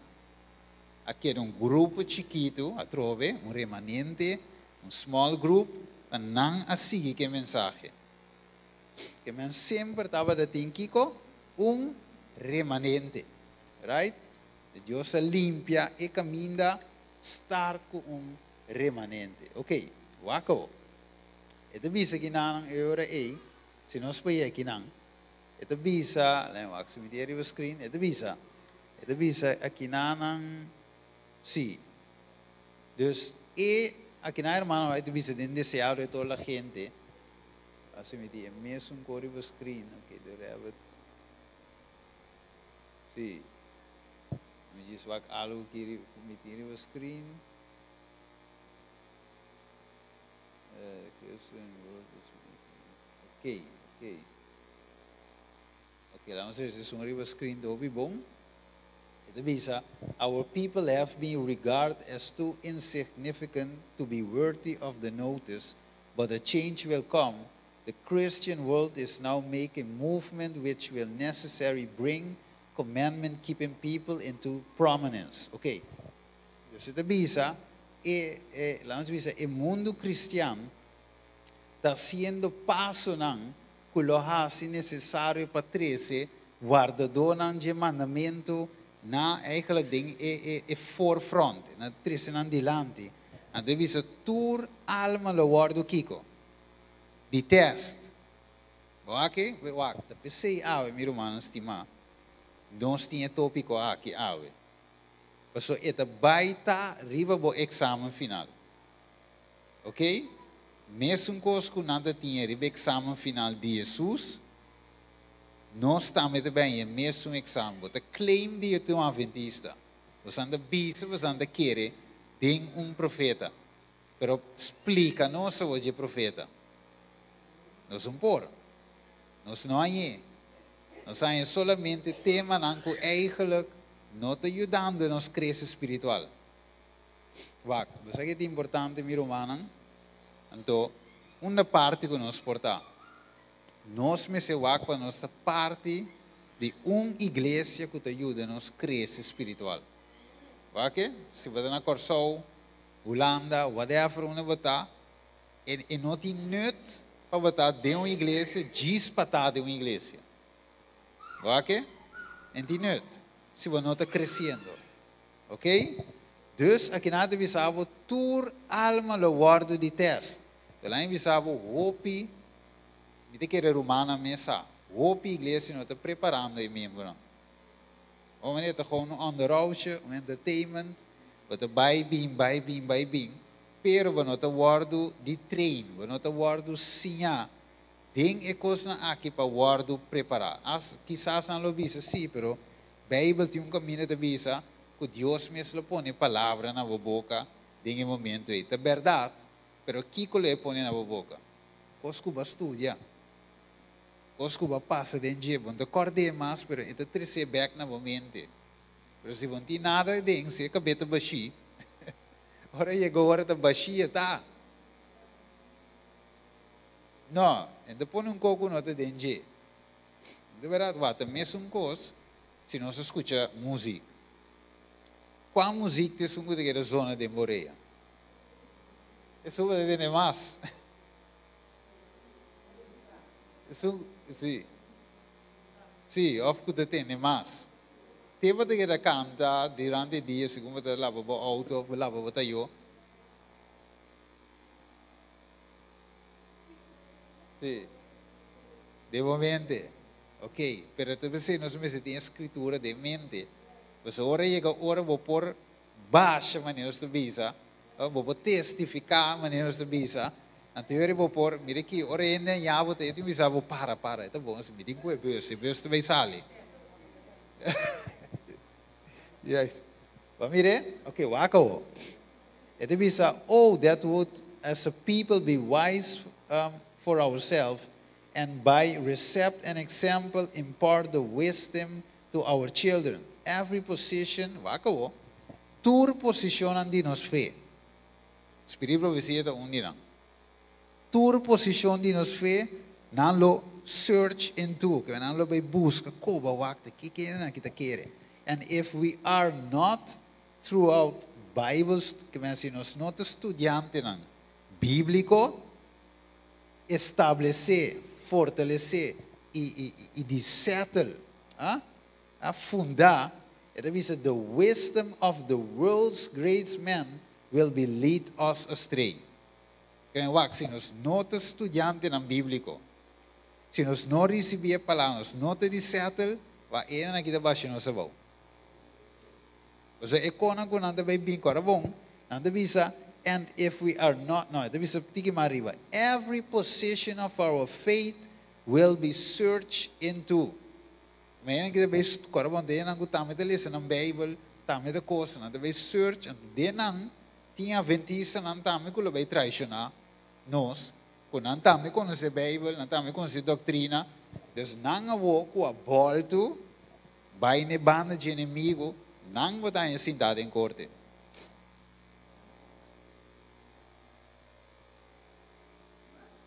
a keda un grupo chikitu, atrobe, un remanente, un small group, pa nan a sigui ku e mensahe. Ke men semper tabata tin kiko? Un remanente. Right? Dios a limpia e kaminda, start ku un remanente. Ok, wak. E ta bisa kinan e ora ei, si nos pone akinan, e ta bisa, laat wak si mi tin riba screen, e ta bisa akinan, si. Dus e akinan hermano e ta bisa den deseado de toda la gente, si mi tin e mesun kos riba screen, ok, de rabbit. Si. Mi djis wak algu ku mi tin riba screen. Ok, laga nos si un riba screen ta hopi bon. E ta bisa, our people have been regarded as too insignificant to be worthy of the notice, but a change will come. The Christian world is now making movement which will necessarily bring commandment keeping people into prominence. Ok. Dus e ta bisa, e, laga nos bisa, e mundu kristian ta hasiendo pasonan ku lo hasi nesesario pa trese wardadónan di mandamentu. Na eigenlijk den e forefront, nan a trese nan dilanti. Anto e bisa tur alma lo wòrdu kiko? Di tèst. Bo aki? Wak, ta p'esei awe, mi rumannan stimá, nos tin e tópiko aki awe. Pasobra e ta bai ta riba bo eksamen final. Oké? Mesun kos ku nan ta tin e riba eksamen final di Hesus, nos tambe ta bai e mesun eksamen. Bo ta claim di e ta un adventista. Bosan ta bisa, bosan ta kere den un profeta. Pero splika nos awor dje profeta. Nos un por. Nos no hañ'é. Nos haña solamente temanan ku eigenlijk no ta yudando nos krese spiritual. Wak, bo sa ke ta importante mi rumannan? Anto, unda parti ku nos por ta? Nos mester wak pa nos ta parti di un iglesia ku ta yuda nos krese spiritual. Wak ke? Si bo ta na Kòrsou, Hulanda, whatever unda bo ta, e e no tin nut pa bo ta den un iglesia djis pa ta den un iglesia. Wak ke? E no tin nut si bo no ta kresiendo. Ok? Dus akinan ta bisa bo tur alma lo wòrdu di tèst. Te laña bisa bo hopi, mi ta kere rumannan mes sa, hopi iglesia no ta preparando e miembronan. Bo manera ta gewoon un onderhoudje, un entertainment, bo ta bai bin, bai bin, bai bin, pero bo no ta wòrdu di train, bo no ta wòrdu siña den e kosnan aki pa wòrdu prepará. As, kisas nan lo bisa sí, pero Beibel tin un kaminda ta bisa ku Dios mes lo pone palabra na bo boka den e momento ei. Ta bèrdat, pero kiko lo e pone na bo boka? Kos ku bo a studia, kos ku bo a pasa den dje. Bo no ta kòrd'é mas, pero e ta tres'é bèk na bo mente. Pero si bo no tin nada aden, si e kabes ta bashí, ora yega ora ta bashí e ta. No, e no ta pone un kos ku no ta den dje. Di berdad, wak ta mesun kos si nos a skucha muzik. Kua muzik ta esun ku ta keda zona den bo orea? Esun ku ta tende mas. Esun, si. Si, òf ku ta tende mas. Te bo ta keda kanta durante e dia segun bo ta laba bo outo òf bo laba bo tayó. Sí. Den bo mente. Ok, pero ta p'esei nos mester tin e Scritura den mente. Pasobra ora yega ora bo por basha manera nos ta bisa, bo por testifica manera nos ta bisa, anto yori bo por, mira aki, ora hende a yaha bo ta e tin bisa bo para, para, e ta bon, mi tin cu e bus, e bus ta bay sali. Yes. Bo a mir'e? Ok, wak awo. E ta bisa, Oh, that would as a people be wise for ourselves, and by recept and example impart the wisdom to our children. Every position, wak awo, tur posicionnan di nos fe. Spirit Profecia ta un di nan. Tur posicion di nos fe, nan lo search into, ke nan lo bay busca, koba wak ta ki kende nan ki ta kere. And if we are not Throughout Bible, ke men si nos no ta studiantenan bíbliko, establesé, fortalesé i i i di settle, a a fundá, e ta bisa the wisdom of the world's great men will be lead us astray. Ke men wak, si nos no ta studiantenan bíbliko, si nos no risibí e palabra, nos no ta di settle, wak enan aki ta basha nos abou. Pasobra e konan ku nan ta bai bin ku ora bon, nan ta bisa, And if we are not, no, e ta bisa tiki mas ariba, Every position of our faith will be searched into. Ma nan ki ta bai ku ora bon, ta nan ku tambe ta lesa nan Beibel, tambe ta kosa, nan ta bai search, anto den nan tin aventistanan tambe ku lo bai traishoná nos, ku nan tambe konosé Beibel, nan tambe konosé doktrina, dus nan awor ku a bòltu Bai n'e banda dje enemigu, nan bo ta haña sintá den korte.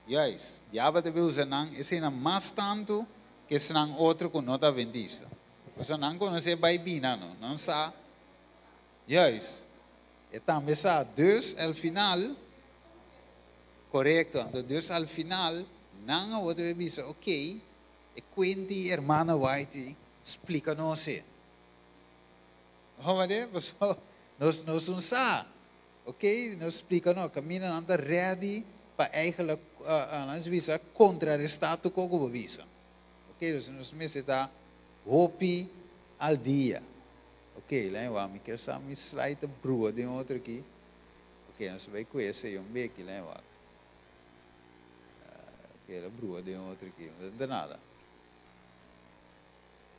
Juist, diabel ta bin usa nan eseinan mas tantu ke esnan otro ku no ta adventista. Pasobra nan konosé bai bina no, nan sa. Juist, e tambe sa. Dus al final, korekto, anto dus al final nan awor ta bin bisa, okey, E kuenti Hermana White splika nos e. Pasobra nos nos no sa. Ok, nos splika no, kaminda nan ta ready pa eigenlijk nan bisa kontrarestá tur kos ku bo bisa. Ok, dus nos mester ta hopi al dia. Ok, laat wak, mi ke sa mi slide ta brua den otro aki. Ok, nos bai ku esei un beki, laat wak. Ok, el a brua den otro aki, no ta nada.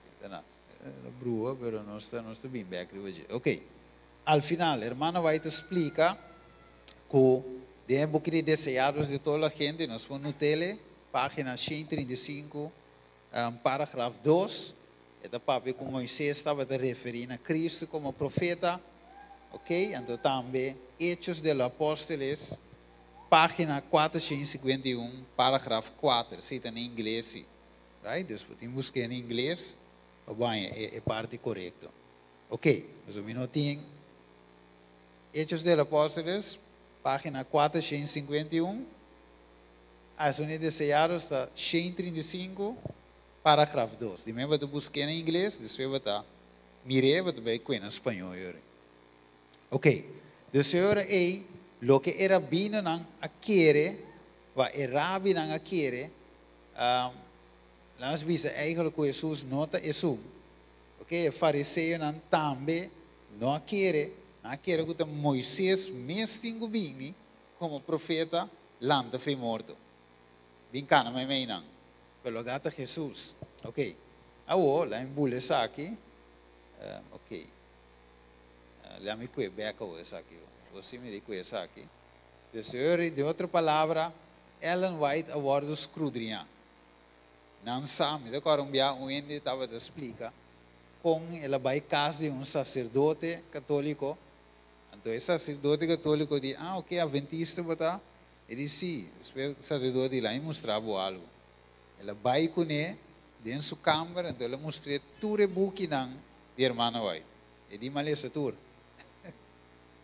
No ta nada. El a brua, pero nos ta nos ta bin bek riba dje. Ok, al final, hermana White ta splika ku den e buki di Deseados de toda la gente, nos por not'é, página 135, paragraf 2, e ta papia ku Moisés tabata referí na Cristo komo profeta, ok? Anto tambe Hechos de los Apóstoles, página 451, paragraf 4, esei ta na ingles, sí. Right? Dus bo tin buska na ingles, pa haña e parti korekto. Ok, dus mi no tin Hechos de los Apóstoles, página 451, Asuntu di Deseados ta 135, paragraf 2. Di mes bo buska na ingles, despues bo ta mir'é, bo bai ku na spañó. Ok, dus awor ei, loke e rabinonan a kere, wa e rabinan a kere, nan bisa eigenlijk ku Jesus no ta esun. Ok, e fariseonan tambe no a kere, nan a kere ku Moisés mes tin ku bini komo profeta lanta fo'i morto. Bin kana mei nan. Pero gata Jesus. Ok. Awo, laga mi bula esaki. Ok. Laga mi kue bek esaki. Bo mi di kue esaki. Dus di otro palabra, Ellen White a wòrdu skrudiñá. Nan sa, mi ta kòrda un bia un hende tabata splika kon el a bai kas di un saserdote katóliko. Anto e saserdote katóliko di, ah, ok, adventista bo ta? E di, si. E saserdote di, laga mi mustra bo algu. El a bai kuné den su kamber, anto el a mustr'é tur e bukinan di hermana White. E di, m'a lesa tur.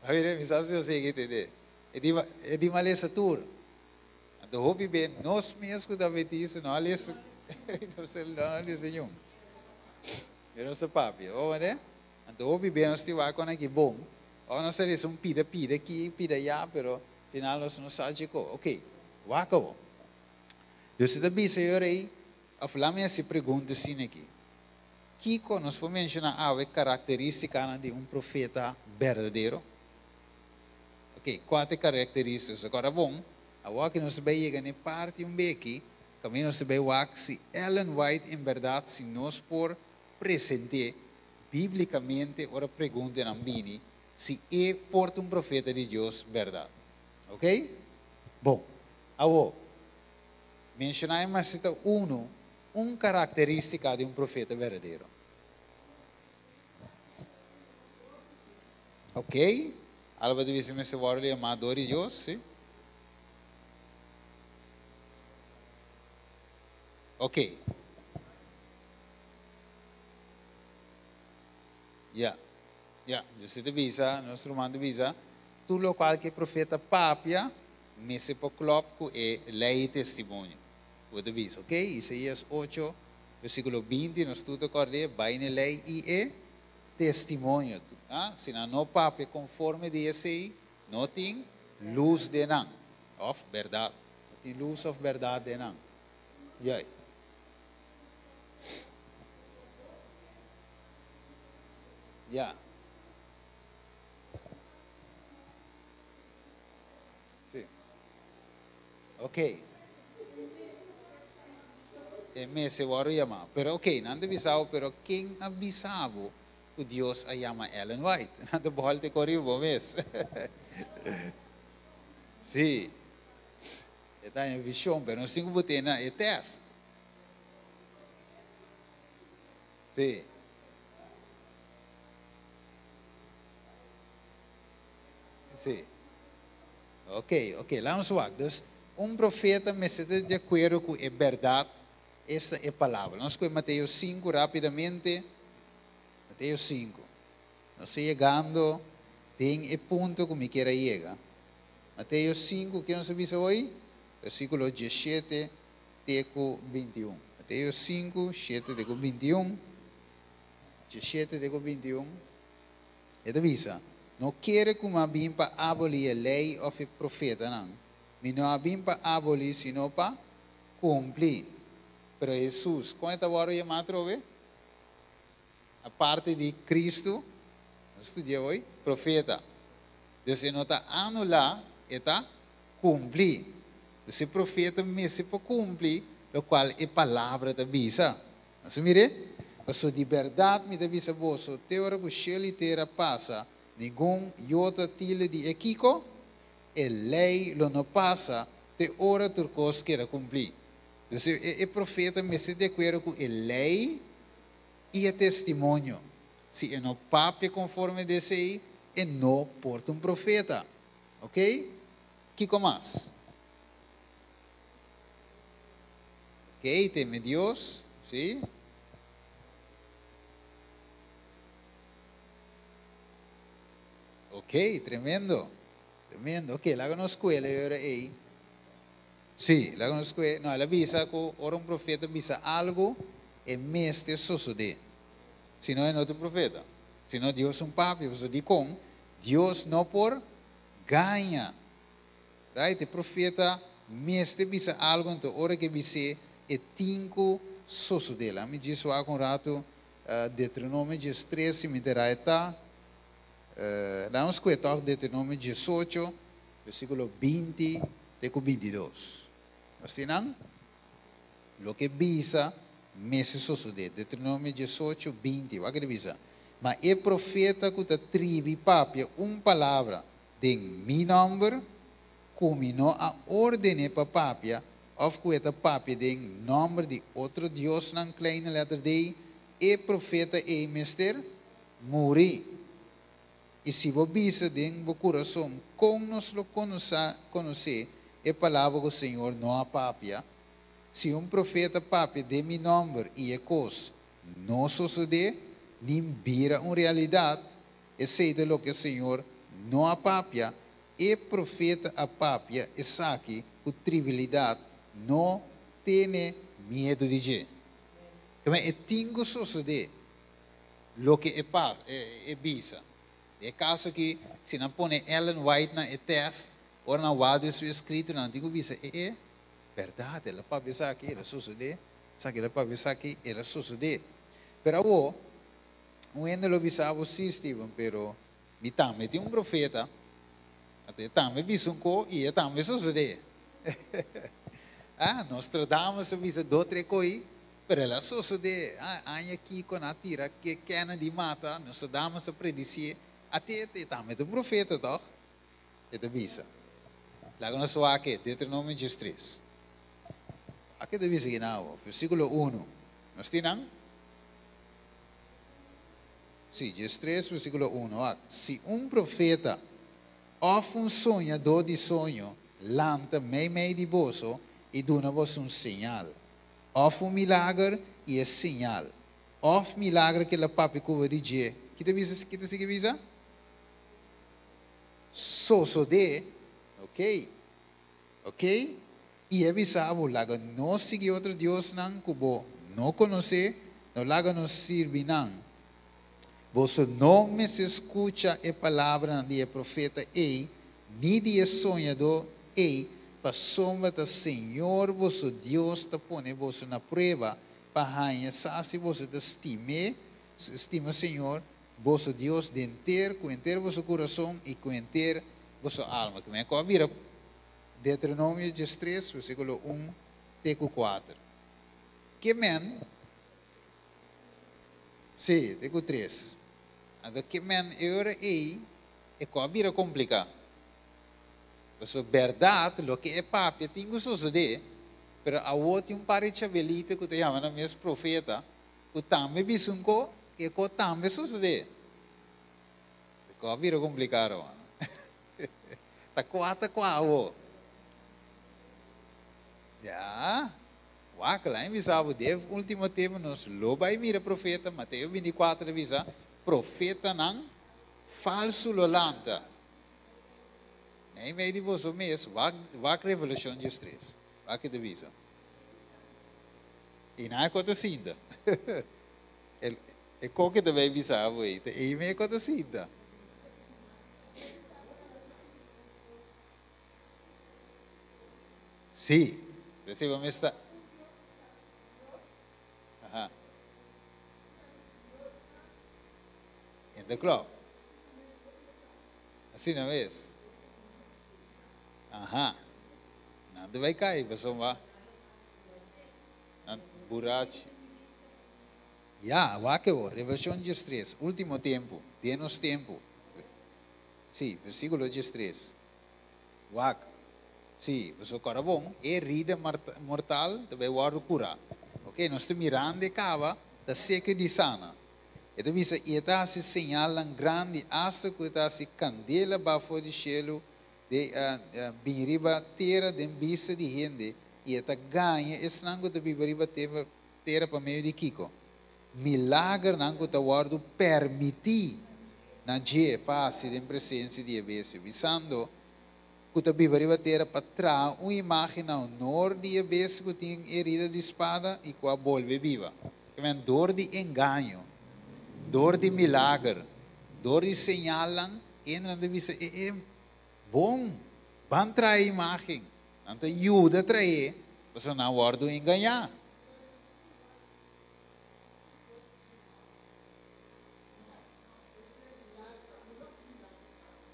A ber, mi sa si bo sigui entendé. E di, m'a lesa tur. Anto hopi be nos mes ku ta adventista no a lesa, no a lesa niun. Pero nos ta papia, oh, ne? Anto hopi be nos tin wak aki bon. O nos ta lesa un pida pida aki, pida aya, pero final nos no sa kiko. Ok, wak bo. Dus ta bisa ei, of laga mi hasi pregunta asina aki. Kiko nos por menshoná awe karakterístikanan di un profeta berdadero? Ok, kua karakterístika? Awor bon, awor ku nos bai yega na parti un beki, kaminda nos bai wak si Ellen White en berdat si nos por present'é bíblikamente ora pregunta nan bini si e por ta un profeta di Dios berdat. Ok? Bon, awor, menshoná mas un karakterístika di un profeta berdadero. Ok? Alba debe ser wòrdu yamá di Dios, si? Ok. Ya. Ya, dus ta bisa, nos ruman ta bisa, tur loke profeta papia, mester por klòp ku e lei i testimonio. Bo ta bisa, ok? Isaías 8, versíkulo 20, nos tur ta kòrda, bai na lei i e testimonio. Ah? Si no papia konforme di esei, no tin lus den nan. Òf berdat. No tin lus òf berdat den nan. Ya. Ya. Si. Ok. E mester wòrdu yamá. Pero ok, nan ta bisa bo, pero ken a bisa bo ku Dios a yama Ellen White? Nan ta bòlta kore bo mes. Si. Ta den vishon, pero nos tin ku pone na e test. Si. Si. Ok, laga nos wak. Dus, un profeta mester di akuerdo ku e berdat, esta e palabra. Nos bai Mateo 5 rápidamente. Mateo 5. Nos ta yegando den e punto ku mi ke yega. Mateo 5, ku nos a bisa awe? Versíkulo 17 te 21. Mateo 5, 7 te 21. 17 te 21. E ta bisa, No kere ku mi a bin pa abolí e lei òf e profetanan. Mi no a bin pa abolí, sino pa kumpli. Pero Hesus, kon e ta wòrdu yamá atrobe? Aparte di Kristu, nos studia hoy, profeta. Dus e no ta anulá, e ta kumpli. Dus e profeta mester por kumpli lokual e palabra ta bisa. Nos a mir'é? Pasobra di bèrdat mi ta bisa boso, te ora ku shelu i tera pasa, ningun yota tilde di e kiko? E lei lo no pasa te ora tur kos keda kumplí. Dus e profeta mester di akuerdo ku e lei i e testimonio. Si e no papia konforme di esei, e no por ta un profeta. Ok? Kiko mas? Ok, teme Dios, si. Ok, tremendo. Tremendo. Ok, laga nos skuela e ora ei. Sí, laga nos skue. No, el a bisa ku ora un profeta bisa algu, e mester sosodé. Si no, e no ta un profeta. Si no, Dios un papia. Pasobra dikon? Dios no por gaña. Right? E profeta mester bisa algu, anto ora ku e bis'é, e tin ku sosodé. Laga mi djis wak un ratu Deuteronomio 13, si mi ta right ta. Laga nos kue tòg Deuteronomio 18, versíkulo 20 te ku 22. Nos tin nan? Loke bisa mester sosodé. Deuteronomio 18, 20. Wak e ta bisa, Ma e profeta ku ta tribi papia un palabra den mi nòmber, ku mi no a orden'é pa papia, òf ku e ta papia den nòmber di otro diosnan, kleine letter D, e profeta ei mester muri. I si bo bisa den bo kurason, Kon nos lo konosé e palabra ku Señor no a papia? Si un profeta papia den mi nòmber i e kos no sosodé, nin bira un realidat, esei ta loke Señor no a papia, e profeta a papia esaki ku tribilidat, no tene miedu di dje. Keme e tin ku sosodé loke e pa e bisa. Den e kaso aki, si nan pone Ellen White na e tèst, ora nan wak den su eskritonan, nan tin ku bisa, E e, bèrdat, el a papia esaki, el a sosodé, esaki el a papia esaki, el a sosodé. Pero awor, un hende lo bisa bo, Sí, Steven, pero mi tambe tin un profeta, anto e tambe bisa un ko i e tambe sosodé. Ah, Nostradamus a bisa do tre koi, Pero el a sosodé, a aña kiko nan a tira ke Kennedy mata, Nostradamus a predisié, ate e tambe ta un profeta tòg? E ta bisa. Laga nos wak e, Deuteronomio 13. Wak e ta bisa aki nan awor, versíkulo unu. Nos tin nan? Sí, 13 versíkulo unu, wak. Si un profeta òf un soñadó di soño lanta meimei di boso i duna boso un señal, Òf un milager i e señal. Òf milager ku el a papia ku bo di dje. Ki ta bisa? Ki ta sigui bisa? Sosodé. Oké. Oké. I e bisa bo, Laga nos sigui otro diosnan ku bo no konosé, no laga nos sirbi nan. Boso no mester skucha e palabranan di e profeta ei, ni di e soñadó ei, pasobra ta Señor boso Dios ta pone boso na prueba pa haña sa si boso ta stim'é, stima Señor boso Dios denter, ku henter boso kurason i ku henter boso alma. Kimen ku a bira Deuteronomio 13, versíkulo 1 te ku 4. Kimen. Sí, te ku tres. Anto ke men e ora ei e ko a bira kompliká. Pasobra bèrdat loke e papia tin ku sosodé, pero awor tin un par di chabelita ku ta yama nan mes profeta ku tambe bisa un ko, ku e ko tambe sosodé. E ko a bira kompliká, ruman. Ta kua ta kua awor? Ya. Wak, lain bisa bo, den ultimo tempo nos lo bai mira profeta, Mateo 24 ta bisa, profetanan falsu lo lanta. Mei mei di boso mes, wak, wak Revelashon 13, wak ke ta bisa. I nan e ko ta sinta. E, e ko ke ta bai bisa bo ei, ta ei mei ko ta sinta. Sí, p'esei bo mester ta. Aha. In de klok. Asina mes. Aha. Nan ta bai kai pasobra nan burachi. Ya, wak awor, Revelashon diestres, último tempu, den nos tempu. Sí, versíkulo diestres. Wak. Sí, pasobra kòrda bon, e herida mortal ta bai wòrdu kurá. Oke, nos ta mirando e kaba ta seka di sana. E ta bisa, I e ta hasi señalnan grandi, asta ku e ta hasi kandela ba for di shelu de bin riba tera den bista di hende, i e ta gaña esnan ku ta biba riba tera pa medio di kiko? Milagernan ku ta wòrdu permití na dje pa hasi den presensia di e bestia, bisando ku ta biba riba tera pa traha un imágen na honor di e bestia ku tin herida di spada i ku a bolbe biba. Kimen dor di engaño, dor di milager, dor di señalnan, hendenan ta bisa, E e bon, ban traha e imágen. Nan ta yuda traé, pasobra nan a wòrdu engañá.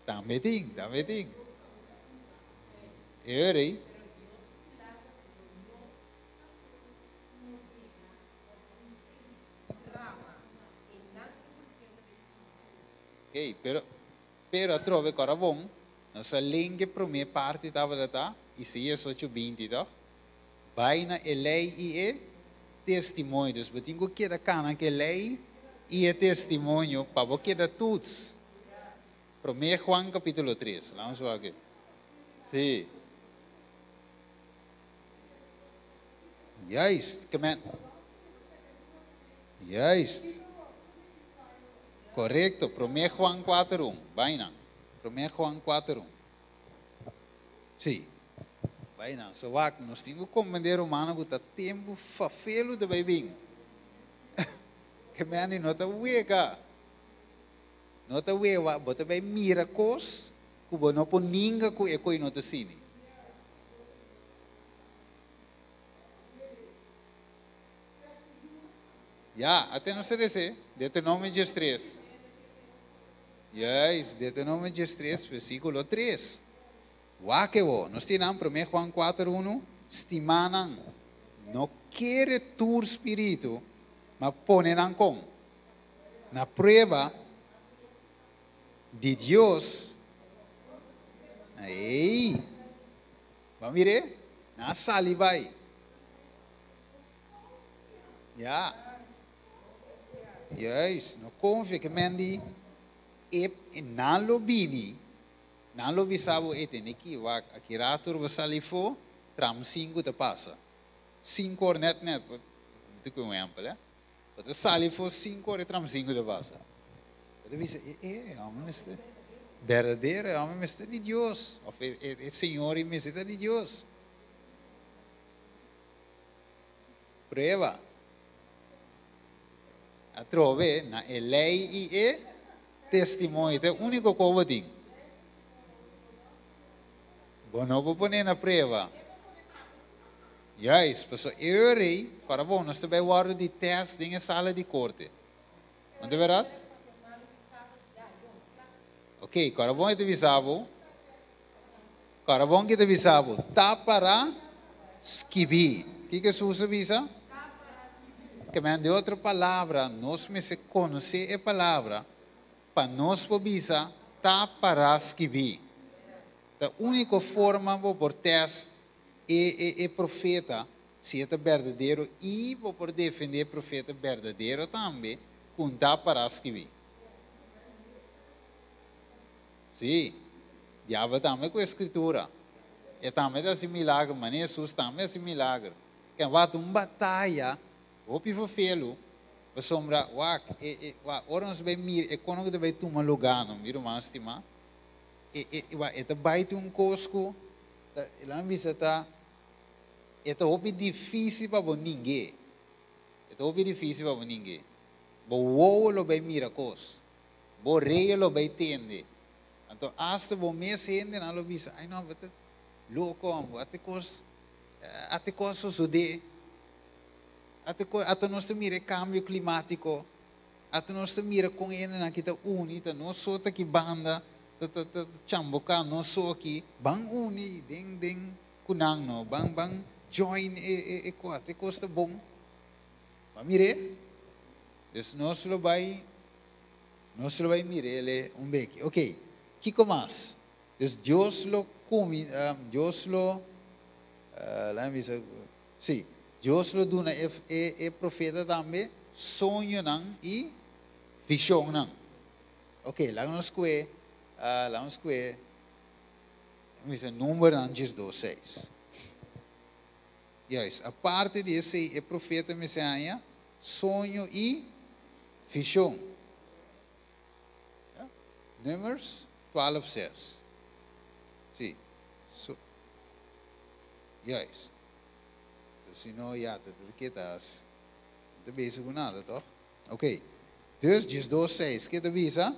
Tambe tin, tambe tin. E ora ei. Ok, pero, pero atrobe kora bon, nos a len ke prome parti tabata ta Isaías ocho binti, toch? Bai na e lei i e testimonio. Dus bo tin ku keda kana ku e lei i e testimonio pa bo keda tuts. Promé Juan kapítulo tres. Laat ons wak. Sí. Juist. Ke men. Juist. Korekto. Promé Juan kuater un. Bai nan. Promé Juan kuater un. Sí. Bai nan. So wak, nos tin ku komprendé rumannan ku ta tempu fafelu ta bai bin. Ke mende no ta wega. No ta wewa, bo ta bai mira kos ku bo no por ninga ku e koi no ta sini. Ya, ate nos ta rese, Deuteronomio diestres. Juist, Deuteronomio diestres, versíkulo tres. Wak e bo, nos tin nan promé Juan kuater unu, Stimánan, no kere tur spiritu, ma pone nan kon? Na prueba di Dios. Ei! Bo a mir'é? Nan a sali bai. Ya. Juist, no konfia ke men di e nan lo bini, nan lo bisa bo e tene ki wak aki rato bo sali fo, tram sinku ta pasa. Sinku or net net, mi ta kohe un ehempel, bo ta sali fo sinku or e tram sinku ta pasa. Bo ta bisa e e homber mester berdadero, e homber mester di Dios, of e e señor ei mester ta di Dios. Prueba. Atrobe na e lei i e testimonio. Ta e úniko ku bo tin. Bo no por pone na prueba. Juist, pasobra e ora ei, para bo, nos ta bai wòrdu di tèst den e sala di korte. No ta bèrdat? Oké, kòrda bon e ta bisa bo. Kòrda bon ki ta bisa bo, ta para skibí. Kiko Hesus a bisa? Ke men, den otro palabra, nos mester konosé e palabra pa nos por bisa ta para skibí. Ta úniko forma bo por tèst e e e profeta si e ta berdadero i bo por defendé e profeta berdadero tambe ku un ta para skibí. Sí, diabel tambe ku e Skritura. E tambe ta hasi milager, manera Hesus tambe a hasi milager. Ken wak un bataya hopi fofelu, pasobra wak, e, e, wak, ora nos bai mira e kono ku ta bai tuma lugá no, mi ruman stimá, e, e, wak, e ta bai tin un kos ku ta, laga mi bisa ta, e ta hopi difísil pa bo ning'é. E ta hopi difísil pa bo ning'é. Bo wowo lo bai mira kos. Bo reia lo bai tende. Anto asta bo mes hendenan lo bisa, Ai no, bo ta loko, bo a te kos. Ate kos sosodé. Ate ko, ata nos ta mira e kambio klimátiko. Ata nos ta mira kon hendenan aki ta uni, ta nos so ta ki banda, ta ta ta chamboká nos so aki. Ban uni den den ku nan no, ban ban join e e e kos, ate kos ta bon. Ban mir'é. Dus nos lo bai nos lo bai mir'é un beki. Oké, kiko mas? Dus Dios lo kumi Dios lo laga mi bisa sí Dios lo duna e e e profeta tambe soñonan i vishonnan. Oké, laga nos kue laga nos kue mi bisa Numbernan diesdos seis. Juist, aparte di esei e profeta mester haña soño i vishon. Ja? Numbers 12 6. Sí. So, juist. Dus si no, ja, ta ta keda as. No ta bezig ku nada, toch? Oké. Dus, 12 6, ke ta bisa?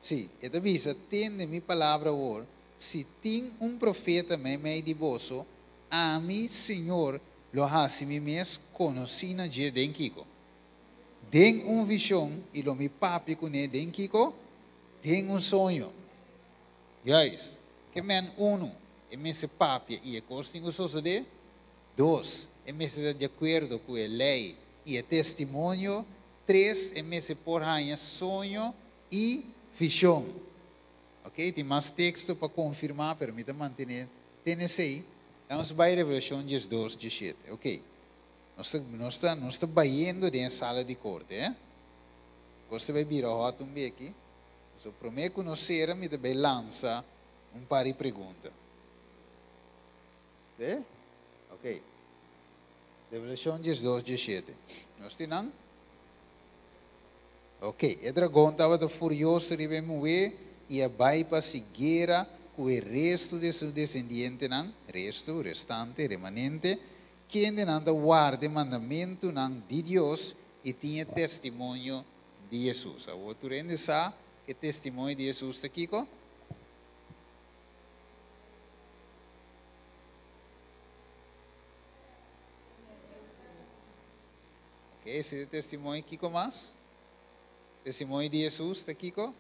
Sí, e ta bisa, Tende mi palabra awor, si tin un profeta meimei di boso, ami, Señor, lo hasi mi mes konosí na dje den kiko? Den un vishon, i lo mi papia kuné den kiko? Den un soño. Juist. Ke men unu, e mester papia i e kos tin ku sosodé. Dos, e mester ta di akuerdo ku e lei i e testimonio. Tres, e mester por haña soño i vishon. Ok, tin mas teksto pa konfirmá, pero mi ta mantené te n'esei. Nos bai Revelashon 12, 17. Ok. Nos ta, nos ta, nos ta bayendo den e sala di korte, eh. Kos ta bai bira hòt un beki. So, promé ku nos sera, mi ta bai lansa un par di pregunta. Sí? Ok. Revelashon 12, 17. Nos tin nan? Ok. E dragon tabata furioso riba e muhé i a bai pa hasi guera ku e restu di su desendientenan, restu, restante, remanente, Kendenan ta warda e mandamentunan di Dios i tin e testimonio di Hesus. Awor tur hende sa ku e testimonio di Hesus ta kiko? Ok, ese ta e testimonio. Kiko mas? Testimonio di Hesus ta kiko?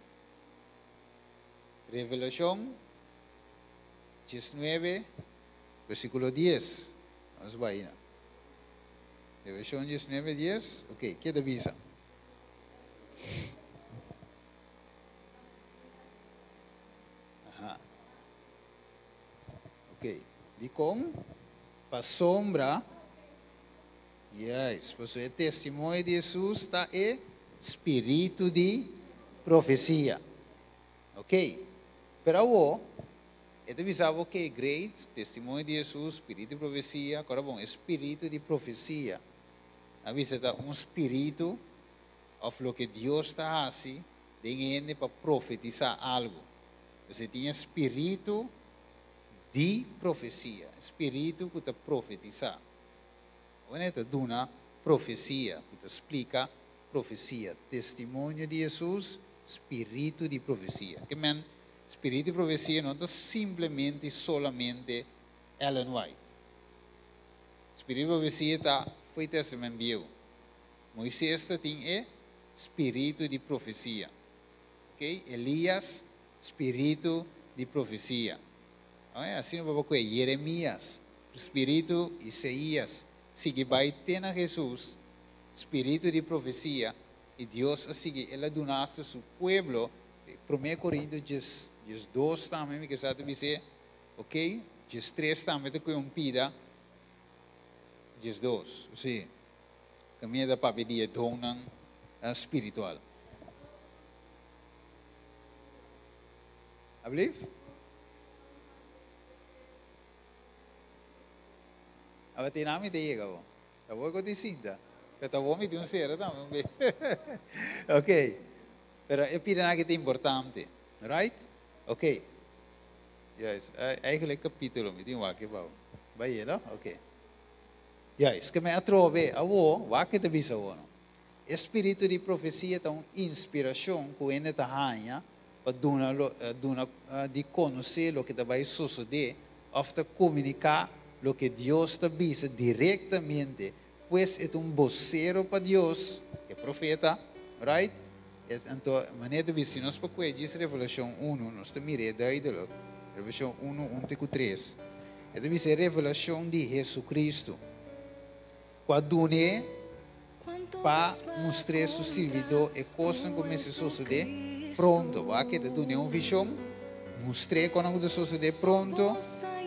Revelashon 19. Versíkulo dies. Nos bai na Revelashon 19, dies. Ok, ke ta bisa? Aha. Ok, dikon? Pasobra, yes, pasobra e testimonio di Hesus ta e spiritu di profesia. Ok, pero awor, E ta bisa bo ke great, testimonio di Hesus, spiritu di profesia, kòrda bon, e spiritu di profesia a bisa ta un spiritu òf loke Dios ta hasi den hende pa profetisá algu. Pues e tin e spiritu di profesia, e spiritu ku ta profetisá. Awor e ta duna profesia, ku ta splika profesia, testimonio di Hesus, spiritu di profesia. Ke men Spiritu di profesia no ta simplemente i solamente Ellen White. Spiritu di profesia ta fo'i Testament Bieu. Moises ta tin e spiritu di profesia. Ok, Elias, spiritu di profesia. Oe, asina bo por kohe Jeremias, spiritu, Isaías, sigui bai te na Hesus, spiritu di profesia, i Dios a sigui, el a duna asta su pueblo Promé Korinto djes 2 tambe mi ke sa ta bis'é, ok, 13 tambe ta kohe un pida, 12, si, kaminda ta papia di e donnan spiritual. Ablief? Aba te na mi ta yega bo. Ta bo ku tin sinta. Pero ta bo mi tin un sera tambe un be. Ok. Pero e pidanan aki ta importante. Right? Ok. Juist. Eigenlijk capítulo mi tin wak e bou. Bai e no? Ok. Juist. Ke mi atrobe awo, wak ke ta bisa awo no. E spiritu di profesia ta un inspirashon ku hende ta haña pa duna duna di konosé loke ta bai sosodé. òf ta komuniká loke Dios ta bisa direktamente. Pues e ta un bosero pa Dios, e profeta, right? Anto, manera ta bisa, si nos por kue djis Revelashon unu, nos ta mir'é duidelik. Revelashon unu, un te ku tres. E ta bisa e revelashon di Hesukristu, ku a dun'é pa mustr'é su sirbidó e kosnan ku mester sosodé pronto. Bo a keda dun'é un vishon, mustr'é konan ku ta sosodé pronto.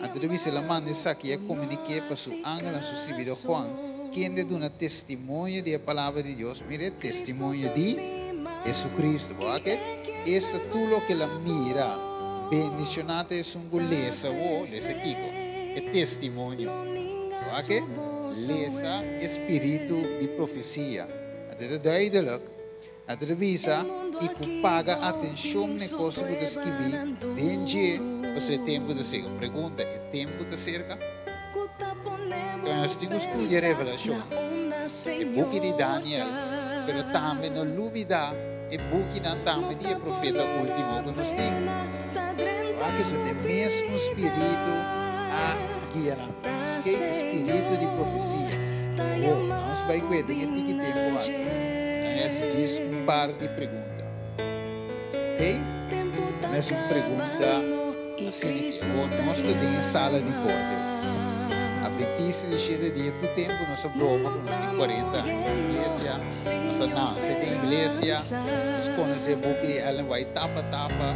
Anto ta bisa el a manda esaki i a komunik'é pa su angelnan, su sirbidó Juan, kende duna testimonio di e palabra di Dios, mira, e testimonio di Hesukristu. Bo a ke? Esta tur loke el a mira. Bendishoná ta esun ku lesa bo, lesa kiko? E testimonio. Bo a ke? Lesa e spiritu di profesia. Anto ta duidelik. Anto ta bisa, I ku paga atenshon na e kosnan ku ta skibí den dje, pasobra e tempu ta serka. Pregunta, E tempu ta serka? Pero nos tin ku studia Revelashon, e buki di Daniel, pero tambe no lubidá e bukinan tambe di e profeta último ku nos tin. Wak esei ta e mesun spiritu a guia nan. Ke e spiritu di profesia. Awor, nos bai kue den e tiki tempu aki, nan hasi djis un par di pregunta. Ok? Nan hasi un pregunta asina ki, awor nos ta den e sala di korte. Adventista di shete dia tur tempu nos a broma ku nos tin kuarenta aña den iglesia, nos a nase den iglesia, nos konosé buki di Ellen White tapa tapa,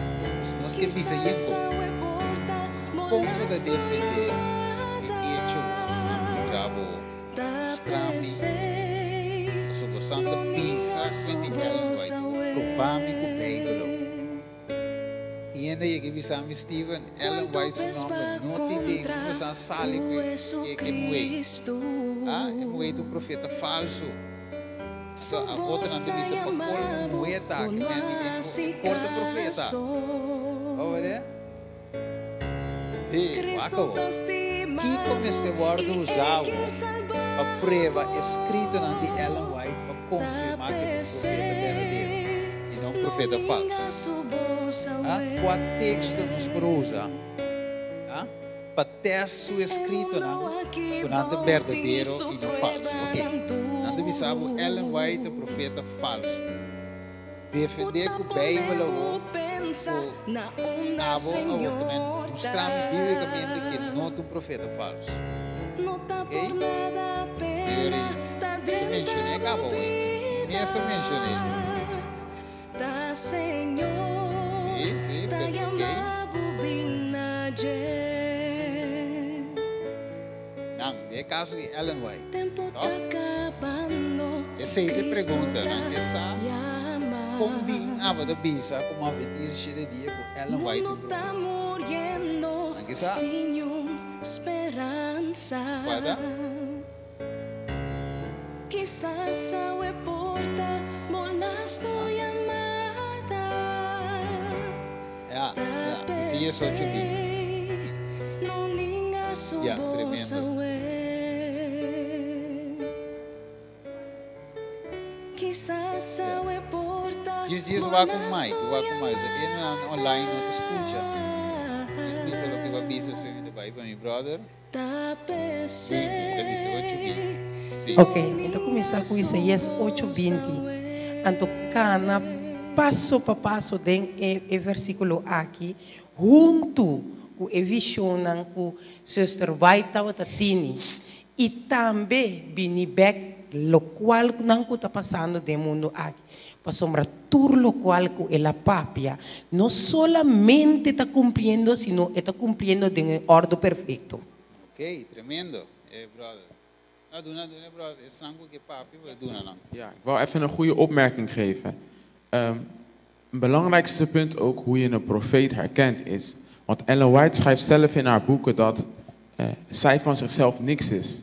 nos ke bisa yen kon. Kon bo ta defendé e echo ku puntra bo mustra mi? Pasobra bo san ta bisa ku di Ellen White ku ta proba mi ku Beibel. Tin hende a yega i bisa mi, Steven, Ellen White su nomber no tin den, kon bo san sali ku e muhé? Ah, e muhé ta un profeta falsu. Anto a otronan ta bisa, Pa kol un muhé ta aki, men di e por ta profeta. Bo wak e? Sí, wak awor. Kiko mester wòrdu usá awor pa prueba e skritonan di Ellen White pa konfirmá ku e ta un profeta berdadero i no un profeta falsu? A Kua teksto nos por usa pa tèst su eskritonan ku nan ta berdadero i no falsu? Oke, nan ta bisa bo Ellen White ta profeta falsu. Defendé ku Beibel awor ku abo awor ta men mustra mi bíblikamente ke no ta un profeta falsu. Oke? Yuri, Nos a menshoné kaba awor. Mes a menshoné. Sí, sí, pero oke. Nan, den e kaso di Ellen White, tòg? Esei ta e pregunta. Nan ke sa kon bin aba ta bisa ku Adventista shete dia ku Ellen White ta un profeta. Nan ke sa. Kua ta? Ya, ya, Isaías ocho binti. Ya, tremendo. Djis djis wak un mic, wak un mic. So e nan online no ta scucha. Djis bisa loke bo a bisa so mi ta bai pa mi brother. Binti, ta bisa ocho binti. Si. Ok, mi ta kuminsá ku Isaías ocho binti. Anto kana paso pa paso den e e versíkulo aki huntu ku e vishonnan ku Zuster White tabata tini i tambe bini bèk lokual nan ku ta pasando den mundu aki. Pasobra tur lokual ku el a papia no solamente ta kumpliendo, sino e ta kumpliendo den e òrdu perfekto. Ok, tremendo, e brother. No, duna, duna e brother, esnan ku ke papia, bo e duna nan. Ja, ik wou even een goede opmerking geven. Een belangrijkste punt ook hoe je een profeet herkent is, want Ellen White schrijft zelf in haar boeken dat zij van zichzelf niks is.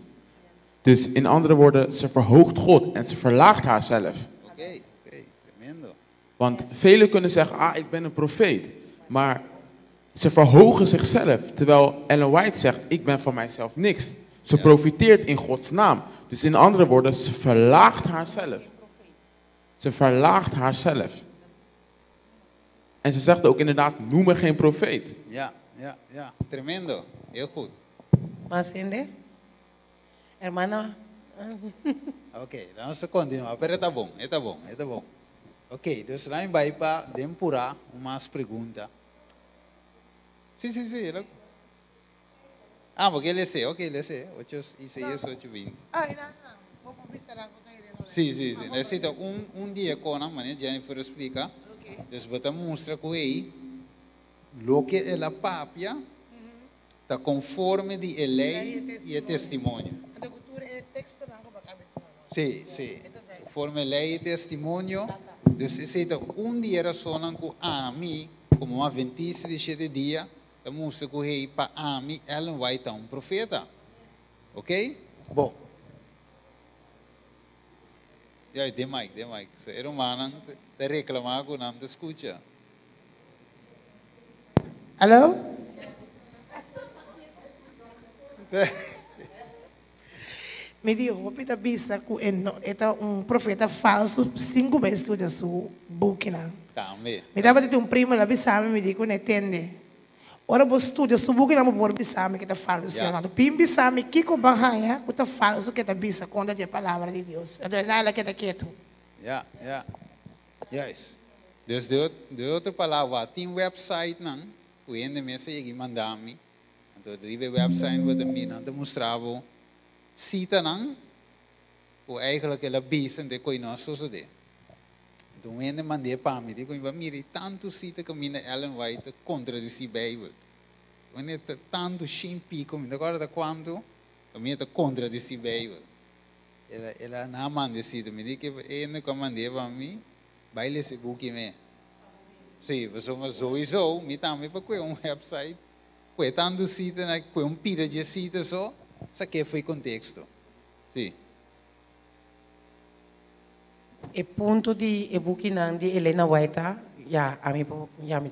Dus in andere woorden, ze verhoogt God en ze verlaagt haarzelf. Oké, oké, tremendo. Want velen kunnen zeggen, ah, ik ben een profeet. Maar ze verhogen zichzelf, terwijl Ellen White zegt, ik ben van mijzelf niks. Ze profiteert in Gods naam. Dus in andere woorden, ze verlaagt haarzelf. Ze verlaagt haarzelf. En ze zegt ook inderdaad, noem me geen profeet. Ja, ja, ja. Tremendo. Heel goed. Mas hende? Hermana? Ok, nos ta kontinuá, pero ta bon, ta bon, ta bon. Ok, dus laga bai pa den purá un mas pregunta. Sí, sí, sí. Ah, pasobra el a ok, el a 8 Isaías 8, 20. Ah, no, no. Bo por bisa Sí, sí, sí. Nesesitá un diákono, manera Jennifer a splika. Dus bo ta mustra ku ei, loke el a papia, ta konforme di e lei i e testimonio. Sí, sí. Konforme lei i testimonio. Dus esei ta un di e rasonnan ku ami, komo atventista di shete dia, ta mustra ku hey, pa ami Ellen White ta un profeta. Ok? Bon. Ja, de mic, de mic. So, e rumannan ta reklamá ku nan ta skucha. Hallo? Sí. Mi di hopi ta bisa ku e no e ta un profeta falsu sin ku bai studia su bukinan. Tambe. Mi tabata tin un primo el a bisami mi di ku ne tende ora bo studia su bukinan bo por bisami ke ta falsu Ja. o no. Bin bisami kiko bo a haña ku ta falsu ke ta bisa kontra di e palabra di Dios. Entonces el a keda ketu. Ja. Juist. Dus de otro palabra, tin website nan, ku hende mes a yega mandami. Anto riba website bo ta mira, nan ta mustra bo sita nan, ku eigenlijk el a bisa de koi no a sosodé. Anto hende mand'é pa mi, di ku mi mira tantu sita kaminda Ellen White kontradisí Bijbel. Hende ta tantu 100 piko, mi no ta kuantu, kaminda ta kontradisí Bijbel. El a na manda sita, mi di ku hende ku mand'é pa mi, bai lesa e buki mes. Sí, pasobra sowieso, mi tambe pa kue un website, kue tantu sita, na kue un pida di sita so, sak'é for di konteksto. Sí. E punto di e bukinan di Elena White, ja, ami po, ja, mi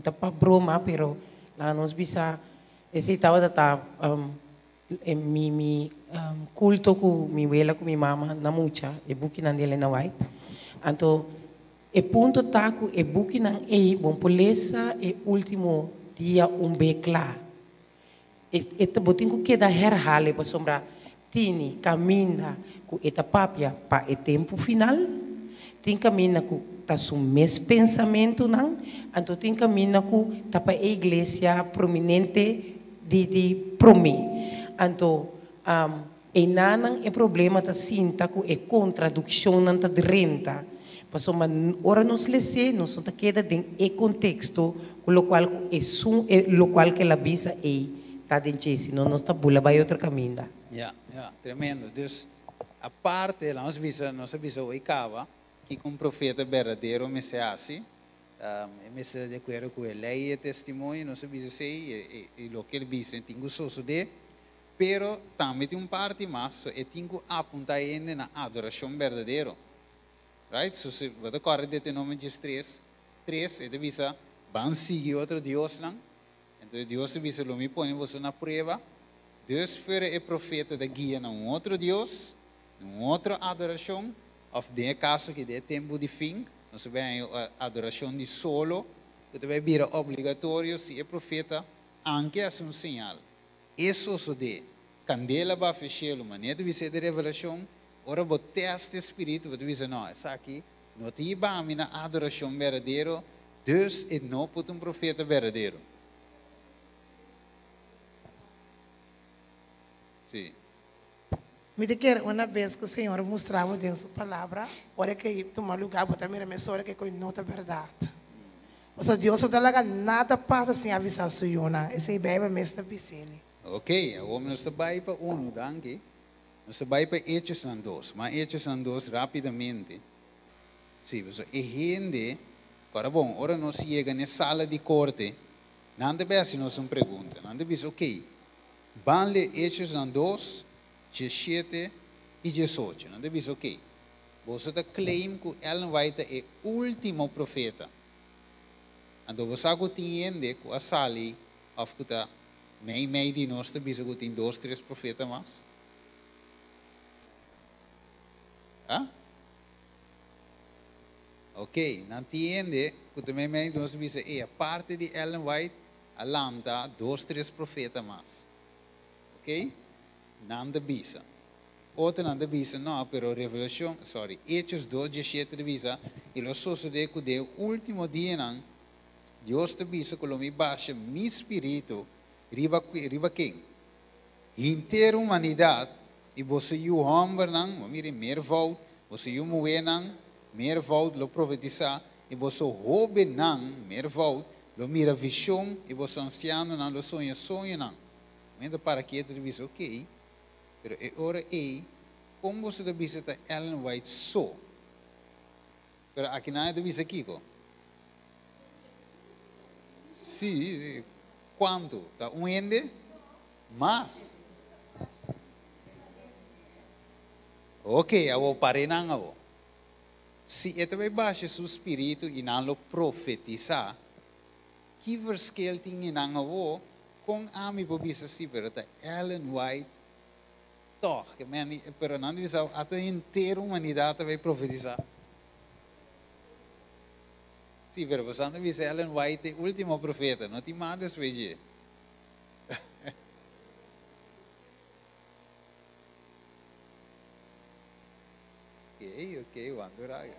ta pa broma, pero laga nos bisa esei tabata ta mi kulto ku mi wela ku mi mama na mucha, e bukinan di Elena White. Anto e punto ta ku e bukinan ei bo por lesa e último dia un be kla. E bo tin ku keda herhalen pasobra tin kaminda ku e ta papia pa e tempu final, tin kaminda ku ta su mes pensamentunan, anto tin kaminda ku ta pa e iglesia prominente di promé. Anto einan e problema ta sinta ku e kontradikshonnan ta drenta. Pasobra ora nos les'é, nos no ta keda den e konteksto ku lokual e sun e lokual ku el a bisa ei ta den dje, sino nos ta bula bai otro kaminda. Ja, tremendo. Dus, aparte, nos a bisa oi kaba, ku un profeta berdadero mester hasi, mester di akuerdo ku e lei i testimonio, nos a bisa esei, i loke el a bisa, tin ku sosodé, pero tambe tin un parti mas, so, e tin ku apuntá hende na adorashon berdadero. Right? So, si bo ta kòrda Deuteronomio 3, 3, e ta bisa, ban sigui otro diosnan. Anto Dios a bisa, lo mi pone boso na prueba. Dios fuera e profeta ta guia na un otro Dios, un otro adorashon, òf den kaso ku den tempu di fin, nos ta bai adorashon di solo, ku ta bai bira obligatorio si e profeta anke hasi un señal. Esei sosodé, kandela baha for di shelu, manera ta bisa den Revelashon, ora bo test e spiritu, bo ta bisa, no, esaki no ta hiba mi na adorashon berdadero, dus e no por ta un profeta berdadero. Sí. Mi ta kere un bes ku Señor mustra bo den su palabra, ora ku tuma lugá, bo ta mira mesora ku no ta berdat. Osea, Dios no ta laga nada pasa sin avisá su yunan. Esei Beibel mes ta bis'é. Ok, awor nos ta bai pa unu, danki. Nos ta bai pa Hechos 2, ma Hechos 2 rápidamente. Sí, so, e hende, awor bon, ora nos yega na sala di korte, nan ta bai hasi nos un pregunta. Nan ta bisa, ok, ban lesa Hechos 2, 17 i 18. Nan ta bisa, ok, bo ta claim ku Ellen White ta e último profeta. Anto, bo sa ku tin hende ku a sali, òf ku ta mei mei di nos ta bisa ku tin dos, tres profeta mas? Ah? Ok, nan tin hende ku ta mei mei di nos ta bisa, e aparte di Ellen White, A lanta dos, tres profeta mas. Ok? Nan ta bisa. Otronan ta bisa, No, pero Revelashon, sorry, Hechos dos diesshete ta bisa, I lo sosodé ku den e último dianan, Dios ta bisa ku lo mi basha mi spiritu riba, riba ken? Henter humanidat, i boso yu hòmbernan, bo mira e meervoud, boso yu muhénan, meervoud, lo profetisá, i boso hóbennan, meervoud, lo mira vishon, i boso ansianonan lo soña soñonan. Mi ta para ketu ta bisa, Okey, pero e ora ei, kon boso ta bisa ta Ellen White so? Pero akinan e ta bisa kiko? Sí, kuantu? Ta un hende? Mas. Okey, awor par'é nan awor. Si e ta bai basha su spiritu i nan lo profetisá, Ki verschil tin e nan awo? Kon ami por bisa si pero ta Ellen White tog? Ke men pero nan ta bisa ata henter humanidad ta bay profetisa. Si pero boso ta bisa Ellen White e ultimo profeta no tin mas despues dje. Ok ok wando raga.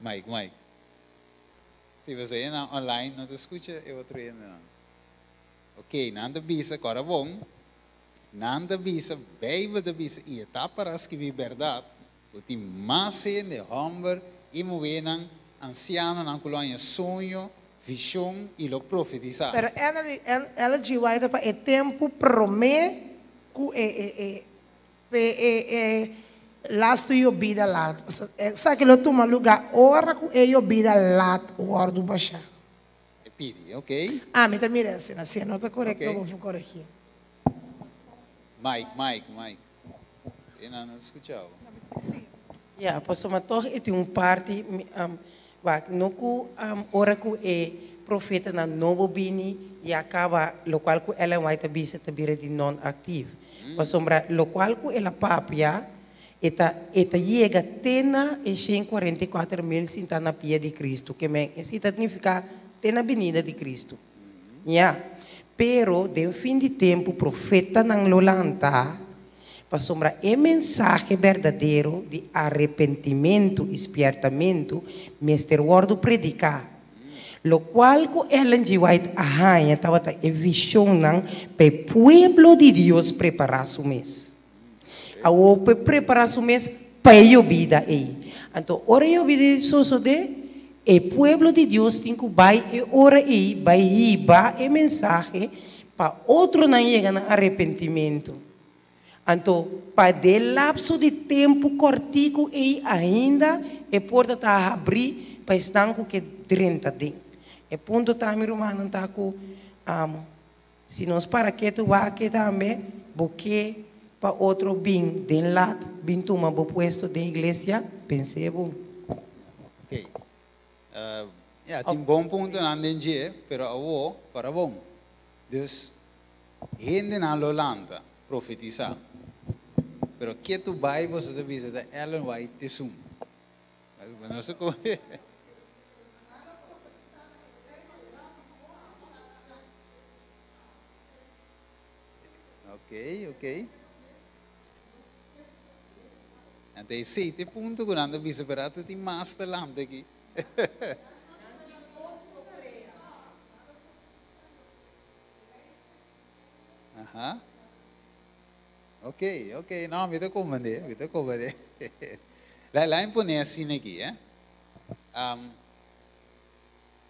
Mike, Mike. Si boso hendenan online no ta skucha e otro hendenan. Ok, nan ta bisa, kòrda bon, nan ta bisa, Beibel ta bisa i e ta para skibí bèrdat, ku tin mas hende, hòmber i muhénan, ansianonan ku lo haña soño, Vishon i lo profetisá. Pero NLGY ta pa e tempu promé ku e e e pe e e lastu yobida lat. Pasobra esaki lo tuma lugá ora ku e yobida lat wòrdu bashá. E pidi, ok. Ami ta mira asina. Si e no ta korekto bo por koregí. Mike, Mike, Mike. E nan no ta skucha bo. Ya, pasobra tòg e tin un parti, wak, no ku ora ku e profetanan nobo bini ya kaba lokual ku Ellen White a bisa ta bira di non-aktif. Pasobra lokual ku el a papia e ta e ta yega te na e 144.000 sintá na pia di Kristu, ke men esei ta nifiká te na binida di Kristu. Ya. Pero den fin di tempu profetanan lo lanta, pasobra e mensahe berdadero di arepentimentu i spièrtamentu mester wòrdu prediká. Lokual ku Ellen G. White a haña tabata e vishonnan pa e pueblo di Dios prepará su mes. Awor pa e prepará su mes pa e yobida ei. Anto ora e yobida ei sosodé, e pueblo di Dios tin ku bai e ora ei bai hiba e mensahe pa otronan yega na arepentimentu. Anto pa den lapso di tempu kòrtiku ei ainda e porta ta habrí pa esnan ku ke drenta den. E punto ta, mi rumannan, ta ku Si nos para ketu wak tambe, bo ke pa otro bin den lat bin tuma bo puesto den iglesia? Pens'é bon. Ok. Ya, tin bon puntonan den dje, pero awo para bon. Dus, hendenan lo lanta, profetisá. Pero ketu bai boso ta bisa ta Ellen White t'esun. No sé kon. Ok, ok. Ante esei te punto ku nan ta bisa, pero ata tin mas ta lanta aki. Aha. Ok, ok, no, mi ta comprende, mi ta comprende. La, la pone asina aki, eh. Um,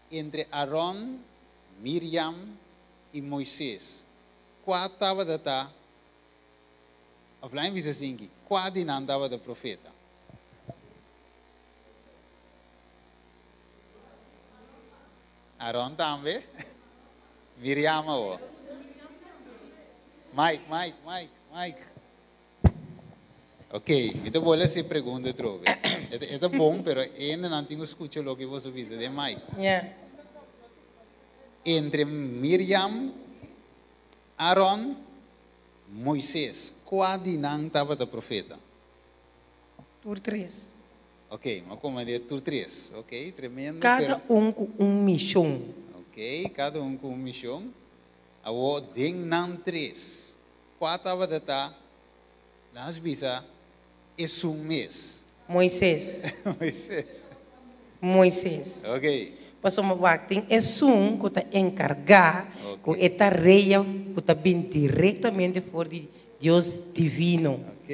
entre Aaron, Miriam i Moises, kua tabata ta, of laat mi bisa asina aki, kua di nan tabata profeta? Aaron tambe? Miriam awo? Mike, Mike, Mike, Mike. Ok, mi ta bolbe hasi e pregunta atrobe. E ta bon, pero hendenan tin ku skucha loke boso bisa den Mike. Yeah. Entre Miriam, Aaron, Moises, Kua di nan tabata profeta? Tur tres. Ok, m'a komand'é tur tres. Ok, tremendo. Kada un ku un mishon. Ok, kada un ku un mishon. Awor den nan tres, kua tabata ta, las bisa, esun mes? Moises. Moises. Moises. Ok. Pasobra wak tin esun ku ta enkargá ku e tarea ku ta bin direktamente for di Dios divino. Ok.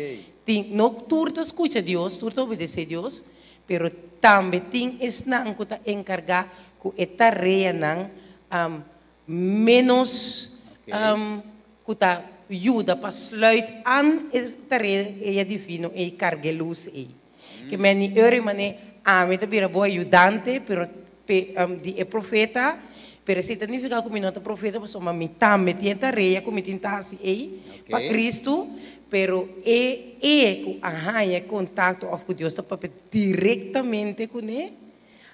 Tin, no tur ta skucha Dios, tur ta obedesé Dios, pero tambe tin esnan ku ta enkargá ku e tareanan ménos ku ta yuda pa sluit an e tarea divino ei, karga e lus ei. Ke men ni ora manera ami ta bira bo ayudante, pero di e profeta, pero esei ta nifiká ku mi no ta profeta pasobra mi tambe tin e tarea ku mi tin ta hasi ei pa Kristu, pero e e ku a haña e kontakto òf ku Dios ta papia direktamente kuné,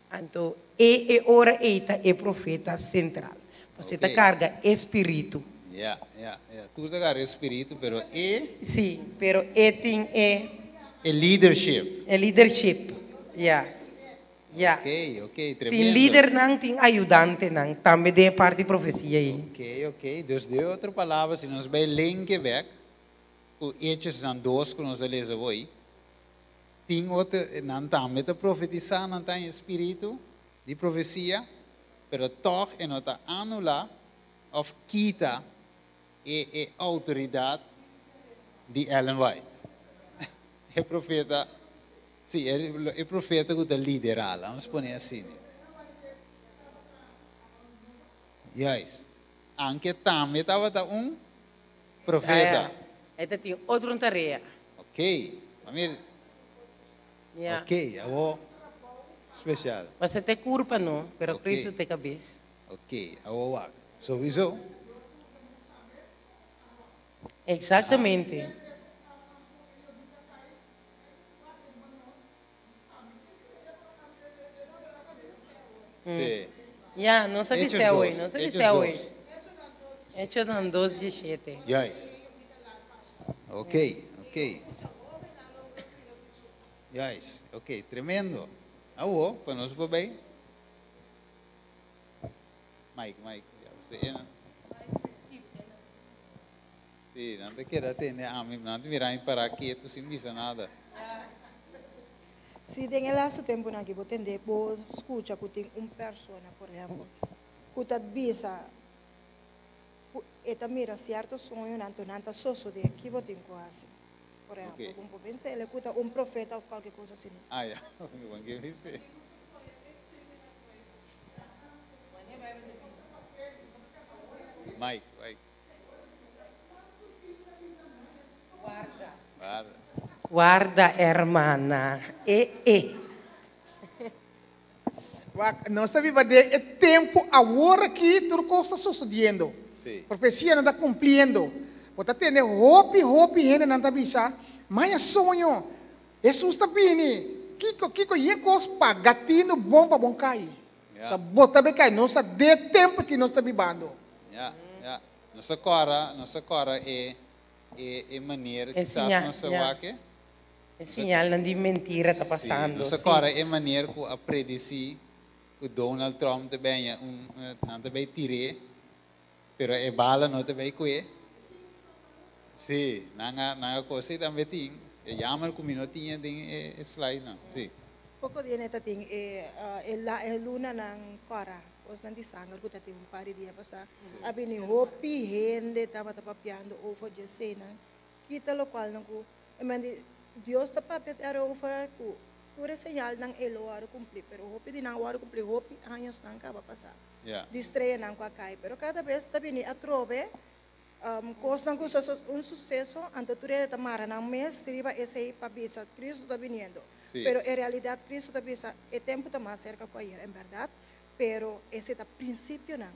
anto e e ora ei ta e profeta sentral, pasobra e ta karga e spiritu. Ya, ya, ya. Tur ta karga e spiritu, pero e. Sí, pero e tin e. E leadership. E leadership, ya, ya. Ok, ok, tremendo. Tin lidernan, tin ayudantenan tambe den e parti profesia ei. Ok, ok. Dus den otro palabra, si nos bai lenke bek ku Hechosnan dos ku nos a lesa awor, tin otro, nan tambe ta profetisá, nan ta haña e spiritu di profesia, pero tòg e no ta anulá òf kita e e outoridat di Ellen White. E profeta, sí, e profeta ku ta liderá, lanos pone asina. Juist. Anke tambe tabata un profeta. E ta tin otro tarea. Ok, a mira. Ok, awor special. Pasobra ta e kurpa no, pero Cristo ta e kabes. Ok, awor wak. Sowiso. Exactamente. Sí. Ya, nos a Hechos bisa hoy, dos, nos a Hechos bisa hoy. dos. Hechos 2, 17. Juist. Ok, ok. Juist. Ok, tremendo. Awo, pa nos por bay. Mike, Mike. Ya, usted ena. Sí, nan ta keda tende ami, nan ta mira mi para ketu sin bisa nada. Si den e lastu tempunan aki bo tende, bo skucha ku tin un persona, por ehèmpel, ku ta bisa ku e ta mira sierto soñonan, anto nan ta sosodé, ki bo tin ku hasi? Por ehèmpel, bo no por pensa el ku ta un profeta òf kualke kos asina. Ah ya, bo ke bisa. Mike, Mike. Warda. Warda. Warda, hermana. E, e. Wak, nos ta biba den e tempu awor aki tur kos ta sosodiendo. Sí. Profesianan ta kumpliendo. Bo ta tende hopi, hopi hendenan ta bisa, Maya soño, Hesus ta bini. Kiko, kiko, yen kos pa gatino bon pa bon kai. Ja. Sa bo ta be kai, nos ta den e tempu aki nos ta bibando. Ja, ja. Nos ta kòrda, nos ta kòrda e, e, e manera E kisas siñal, nos ta ja. wak e. E siñalnan di mentira ta Sí, pasando, nos ta sí. kòrda e manera ku a predisí ku Donald Trump ta benya un, nan ta bay tir'é, pero e bala no ta bay ku'é. Sí, nan a, nan a kos ei tambe tin. E jammer ku mi no tin den e, e slidenan, sí. Poko dia ne ta tin e e la e lunanan kòrá, kosnan di sanger ku ta tin un par di dia pasá. A bini hopi hende tabata papiando over dje eseinan. Kita lokualnan ku e men di Dios ta papia erover ku tur e señalnan e lo wòrdu kumplí, pero hopi di nan a wòrdu kumplí hopi añosnan kaba pasá. Di streanan ku a kai, pero kada bes ta bini atrobe Kosnan ku un suseso, anto tur hende ta mara nan mes riba esei pa bisa, Cristo ta biniendo. Pero en realidat Cristo ta bisa, e tempu ta mas serka ku ayer, en bèrdat, pero esei ta prinsipionan,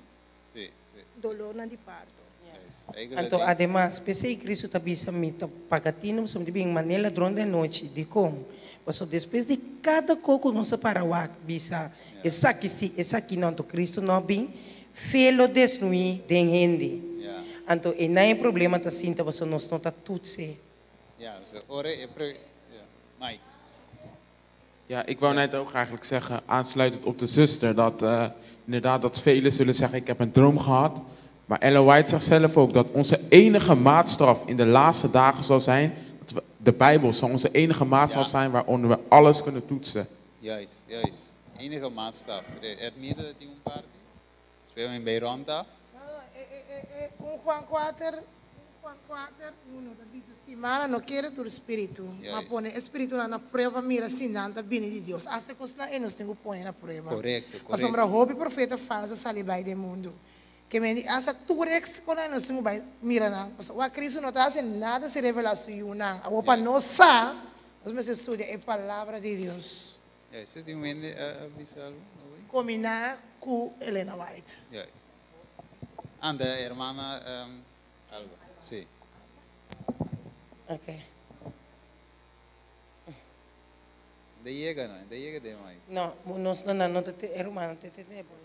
dolornan di parto. Anto ademas, p'esei Cristo ta bisa, Mi ta paga tinu pasobra mi ta bin manera ladron den anochi. Dikon? Pasobra despues di kada kos ku nos a para wak bisa, esaki si, esaki no, anto Cristo no a bin, Fe lo desnuí den hende. Anto e nan e problema ta sinta paso nos no ta toetsen. Ja, so ora e pre, ja. Mike. Ja, ik wou net ook eigenlijk zeggen, aansluitend op de zuster, dat inderdaad dat velen zullen zeggen, ik heb een droom gehad. Maar Ellen White zegt zelf ook dat onze enige maatstaf in de laatste dagen zal zijn, dat we, de Bijbel zal onze enige maatstaf zijn waaronder we alles kunnen toetsen. Juist, juist. Enige maatstaf. Ernida tin un parti. Speel in bij rond af. No, no, e, 1 Juan 4, 1 Juan 4, 1, ta bisa, Stimánan, no kere tur spiritu, ma pone e spiritunan na prueba pa mira si nan ta bini di Dios. Asta kosnan ei nos tin ku pone na prueba. Pasobra hopi profeta falsu a sali bai den mundu. Ke men di asta tur e konan nos tin ku bai mira nan. Pasobra wak Kristu no ta hasi nada sin revelá su yunan. Awor pa nos sa, nos mester studia e Palabra di Dios. Ja, esei tin un hende a bisa algu? Kombiná ku Elena White. Ja. Anda, hermana Alba. Sí. Ok. De yega no, de yega den mai. No, nos no nan no ta te, e rumannan te tene bo.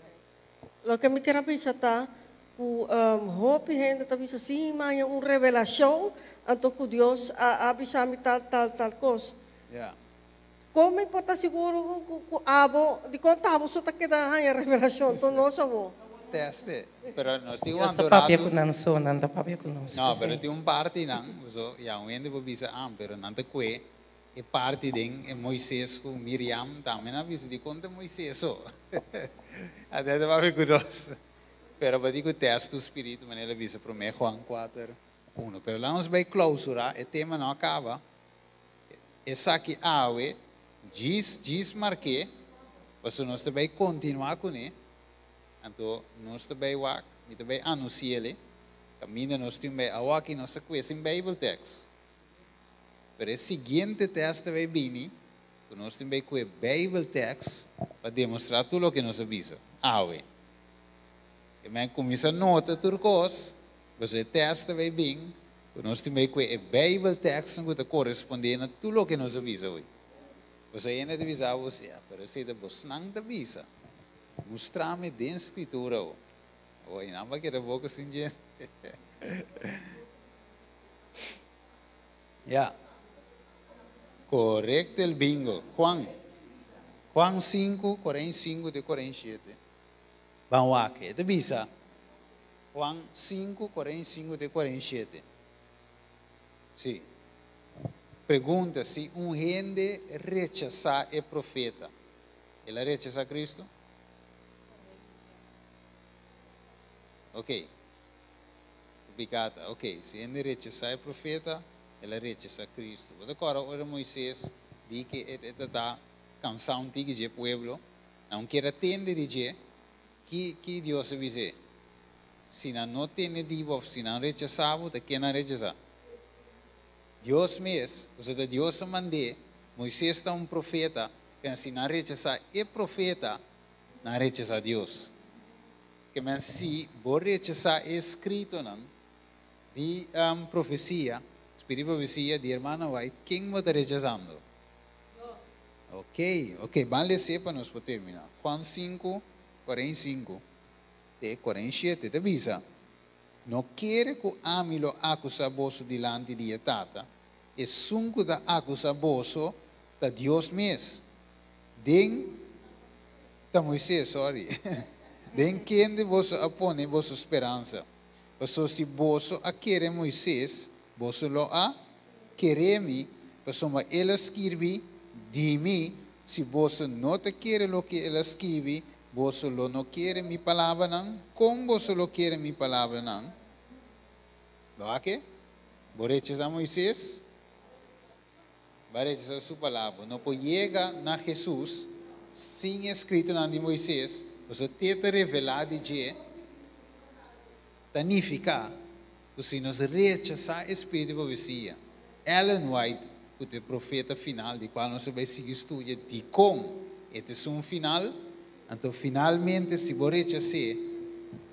Loke mi kier a bisa ta ku hopi hende ta bisa si mi haña un revelashon anto ku Dios a a bisa mi tal tal tal kos. Ja. Kon mi por ta sigur ku abo dikon ta abo so ta keda haña revelashon to nos awor? Teste. Pero nos tin un Dios ta papia ku nan so, nan ta papia ku nos. No, pero tin un partinan, so ya un hende por bisa ah pero nan ta kue E parti den e Moises ku Miriam tambe nan a bisa dikon ta Moises so. Ate ta papia ku nos. Pero pa di ku tèst tu spiritu manera el a bisa promé Juan kuater, unu. Pero laga nos bai klousurá e tema no a kaba. Esaki awe djis djis mark'é pasobra nos ta bai kontinuá kuné. Anto nos ta bai wak, mi ta bai anunsi'el kaminda nos tin bai awaki nos ta kue sin Bijbeltekst. Pero e siguiente test ta bay bini cu nos tin bay cu e Bijbeltekst pa demostra tur loke nos a bisa awe. E men cuminsa nota tur cos, pasobra e test ta bay bin cu nos tin bay cu e Bijbeltekstnan cu ta coresponde na tur loke nos a bisa awe. Pasobra hende ta bisa bo, ya, pero esey ta bosnan ta bisa. Mustrami den Scritura awo. Awo nan ba keda boca sin djente. Ya. Correcto el bingo. Juan. Juan 5, 45 te 47. Ban wak. E ta bisa. Juan 5, 45 te 47. Sí. Pregunta, si un hende rechasá e profeta, el a rechasá Cristo? Ok. Bigata, ok, si hende rechasá e profeta, el a rechasá Cristo. Bo ta kòrda ora Moises di ke e ta ta kansá un tiki dje pueblo, nan kier a tende di dje, ki ki Dios a bis'é? Si nan no tende di bo òf si nan rechasá bo, ta ken nan rechasá? Dios mes, pasobra ta Dios a mand'é, Moises ta un profeta, pero si nan rechasá e profeta, nan rechasá Dios. Ke men si bo rechasá e eskritonan di profesia, spiritu profesia di hermana White, ken bo ta rechasando? Ok, ok, ban les'é pa nos por terminá. Juan sinku, 45 te 47 ta bisa, No kere ku ami lo akusá boso dilanti di e Tata, esun ku ta akusá boso ta Dios mes, den. Ta Moises, sorry. Den kende boso a pone boso speransa? Paso si boso a kere Moises, boso lo a kere mi, pasobra el a skirbi di mi. Si boso no ta kere loke el a skibi, boso lo no kere mi palabranan. Kon boso lo kere mi palabranan? Lo a ke? Bo rechasá Moises? Bo rechasá su palabra. No por yega na Hesus sin e skritonan di Moises, pasobra te ta revelá di dje, ta nifiká ku si nos rechasá e spiritu di profesia, Ellen White, ku ta e profeta final di kual nos a bai sigui studia dikon e ta esun final, anto finalmente si bo rechas'é,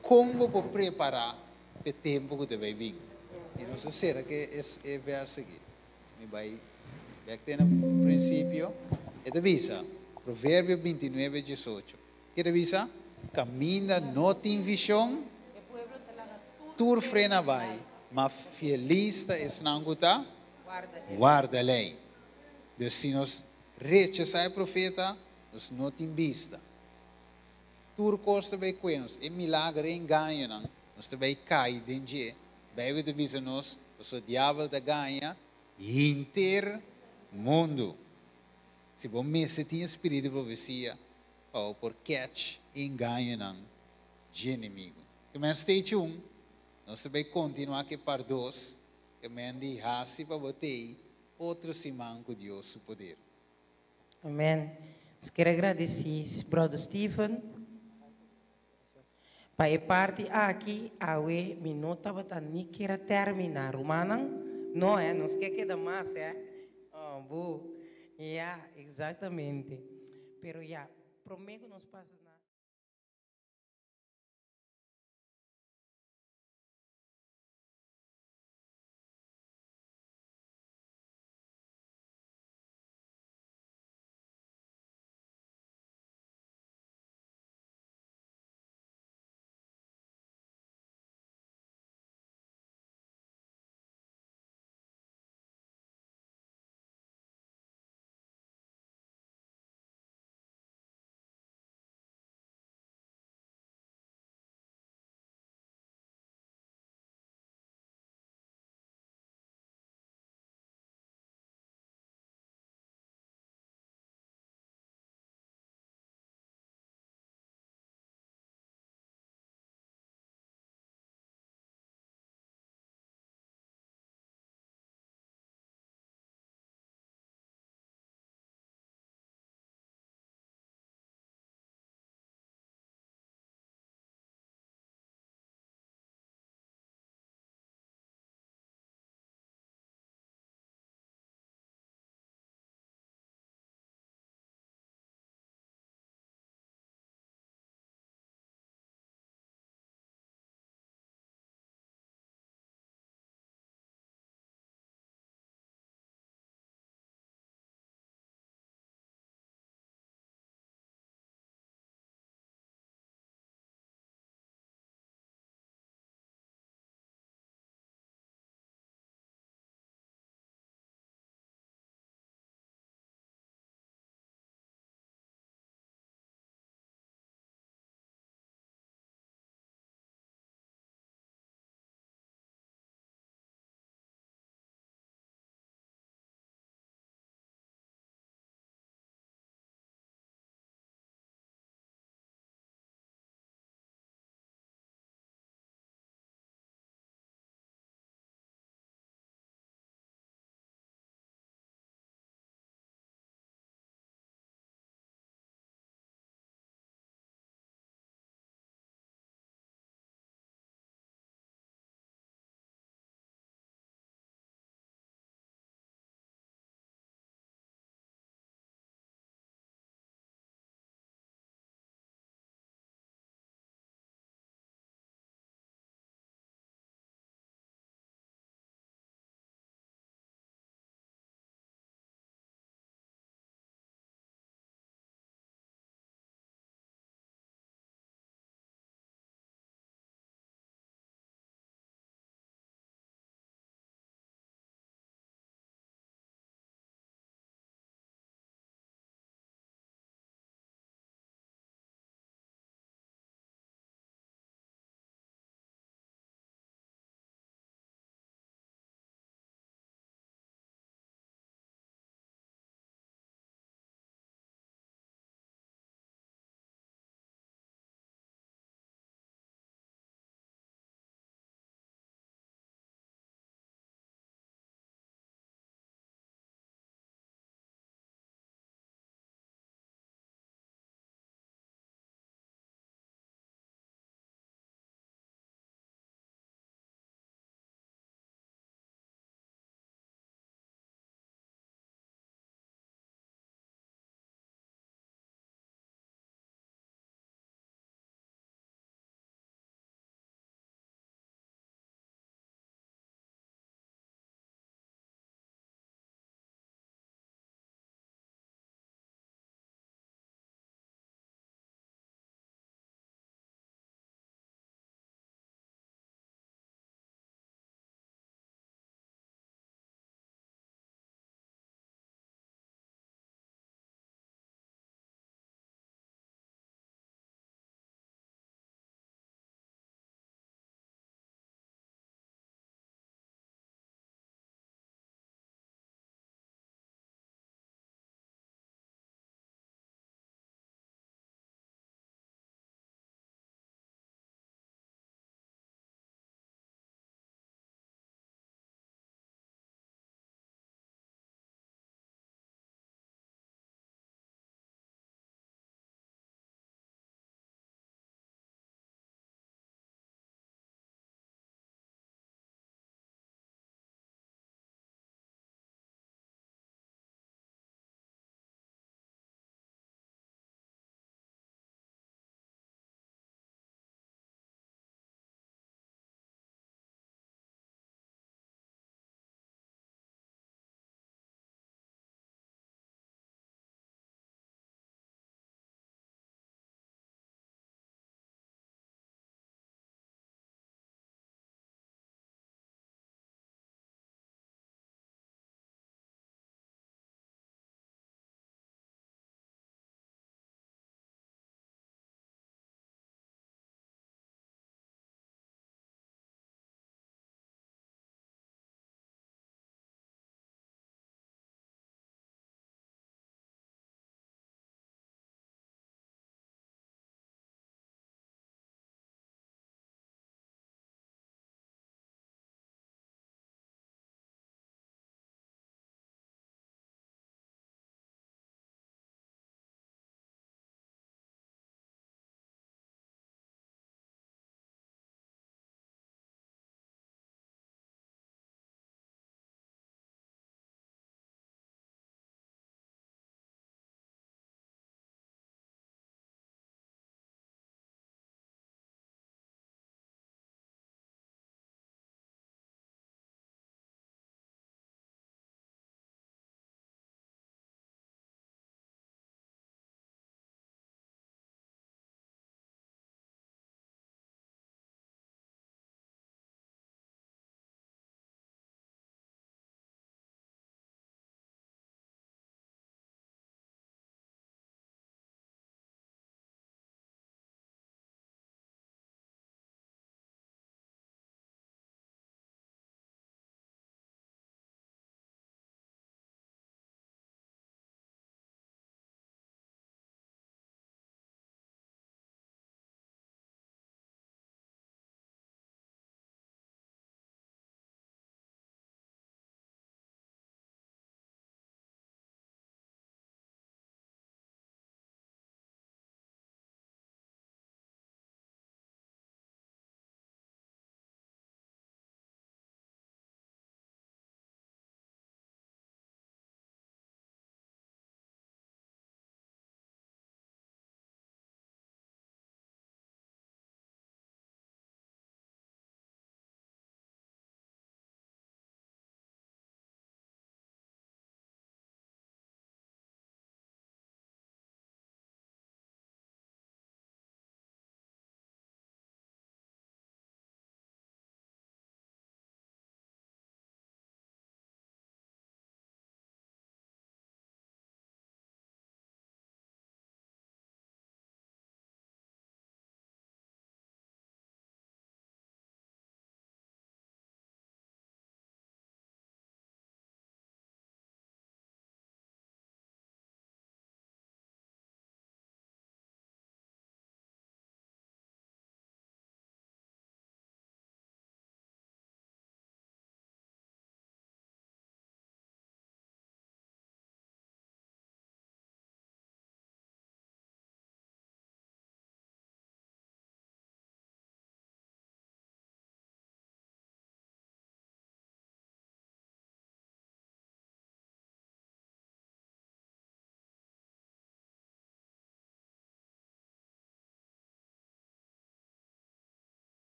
kon bo por prepará p'e tempu ku ta bai bin? I nos a sera ku e vèrs aki. Mi bai bek te na prinsipio. E ta bisa, Proverbio 29, 18. Ke ta bisa? Kaminda no tin vishon. E pueblo ta laga tur. Tur frena bai, ma felis ta esnan ku ta warda lei. Dus si nos rechasá e profeta, nos no tin bista. Tur kos ta bai kue nos, e milager, e engañonan, nos ta bai kai den dje. Beibel ta bisa nos, pasobra diabel ta gaña hinter mundu. Si bo mester tin e spiritu di profesia pa bo por catch e engañonan dje enemigu. Ke men stay tuned, nos ta bai kontinuá ku e part dos, ke men di hasi pa bo tei otro siman ku Dios su poder. Amen. Nos kier a gradeci Brother Steven pa e parti aki. Awe mi no tabata ni kier a termina, rumannan. No, eh, nos kier keda mas, eh. Oh, bu. Ja, exactamente. Pero ja, prome cu nos pasa na.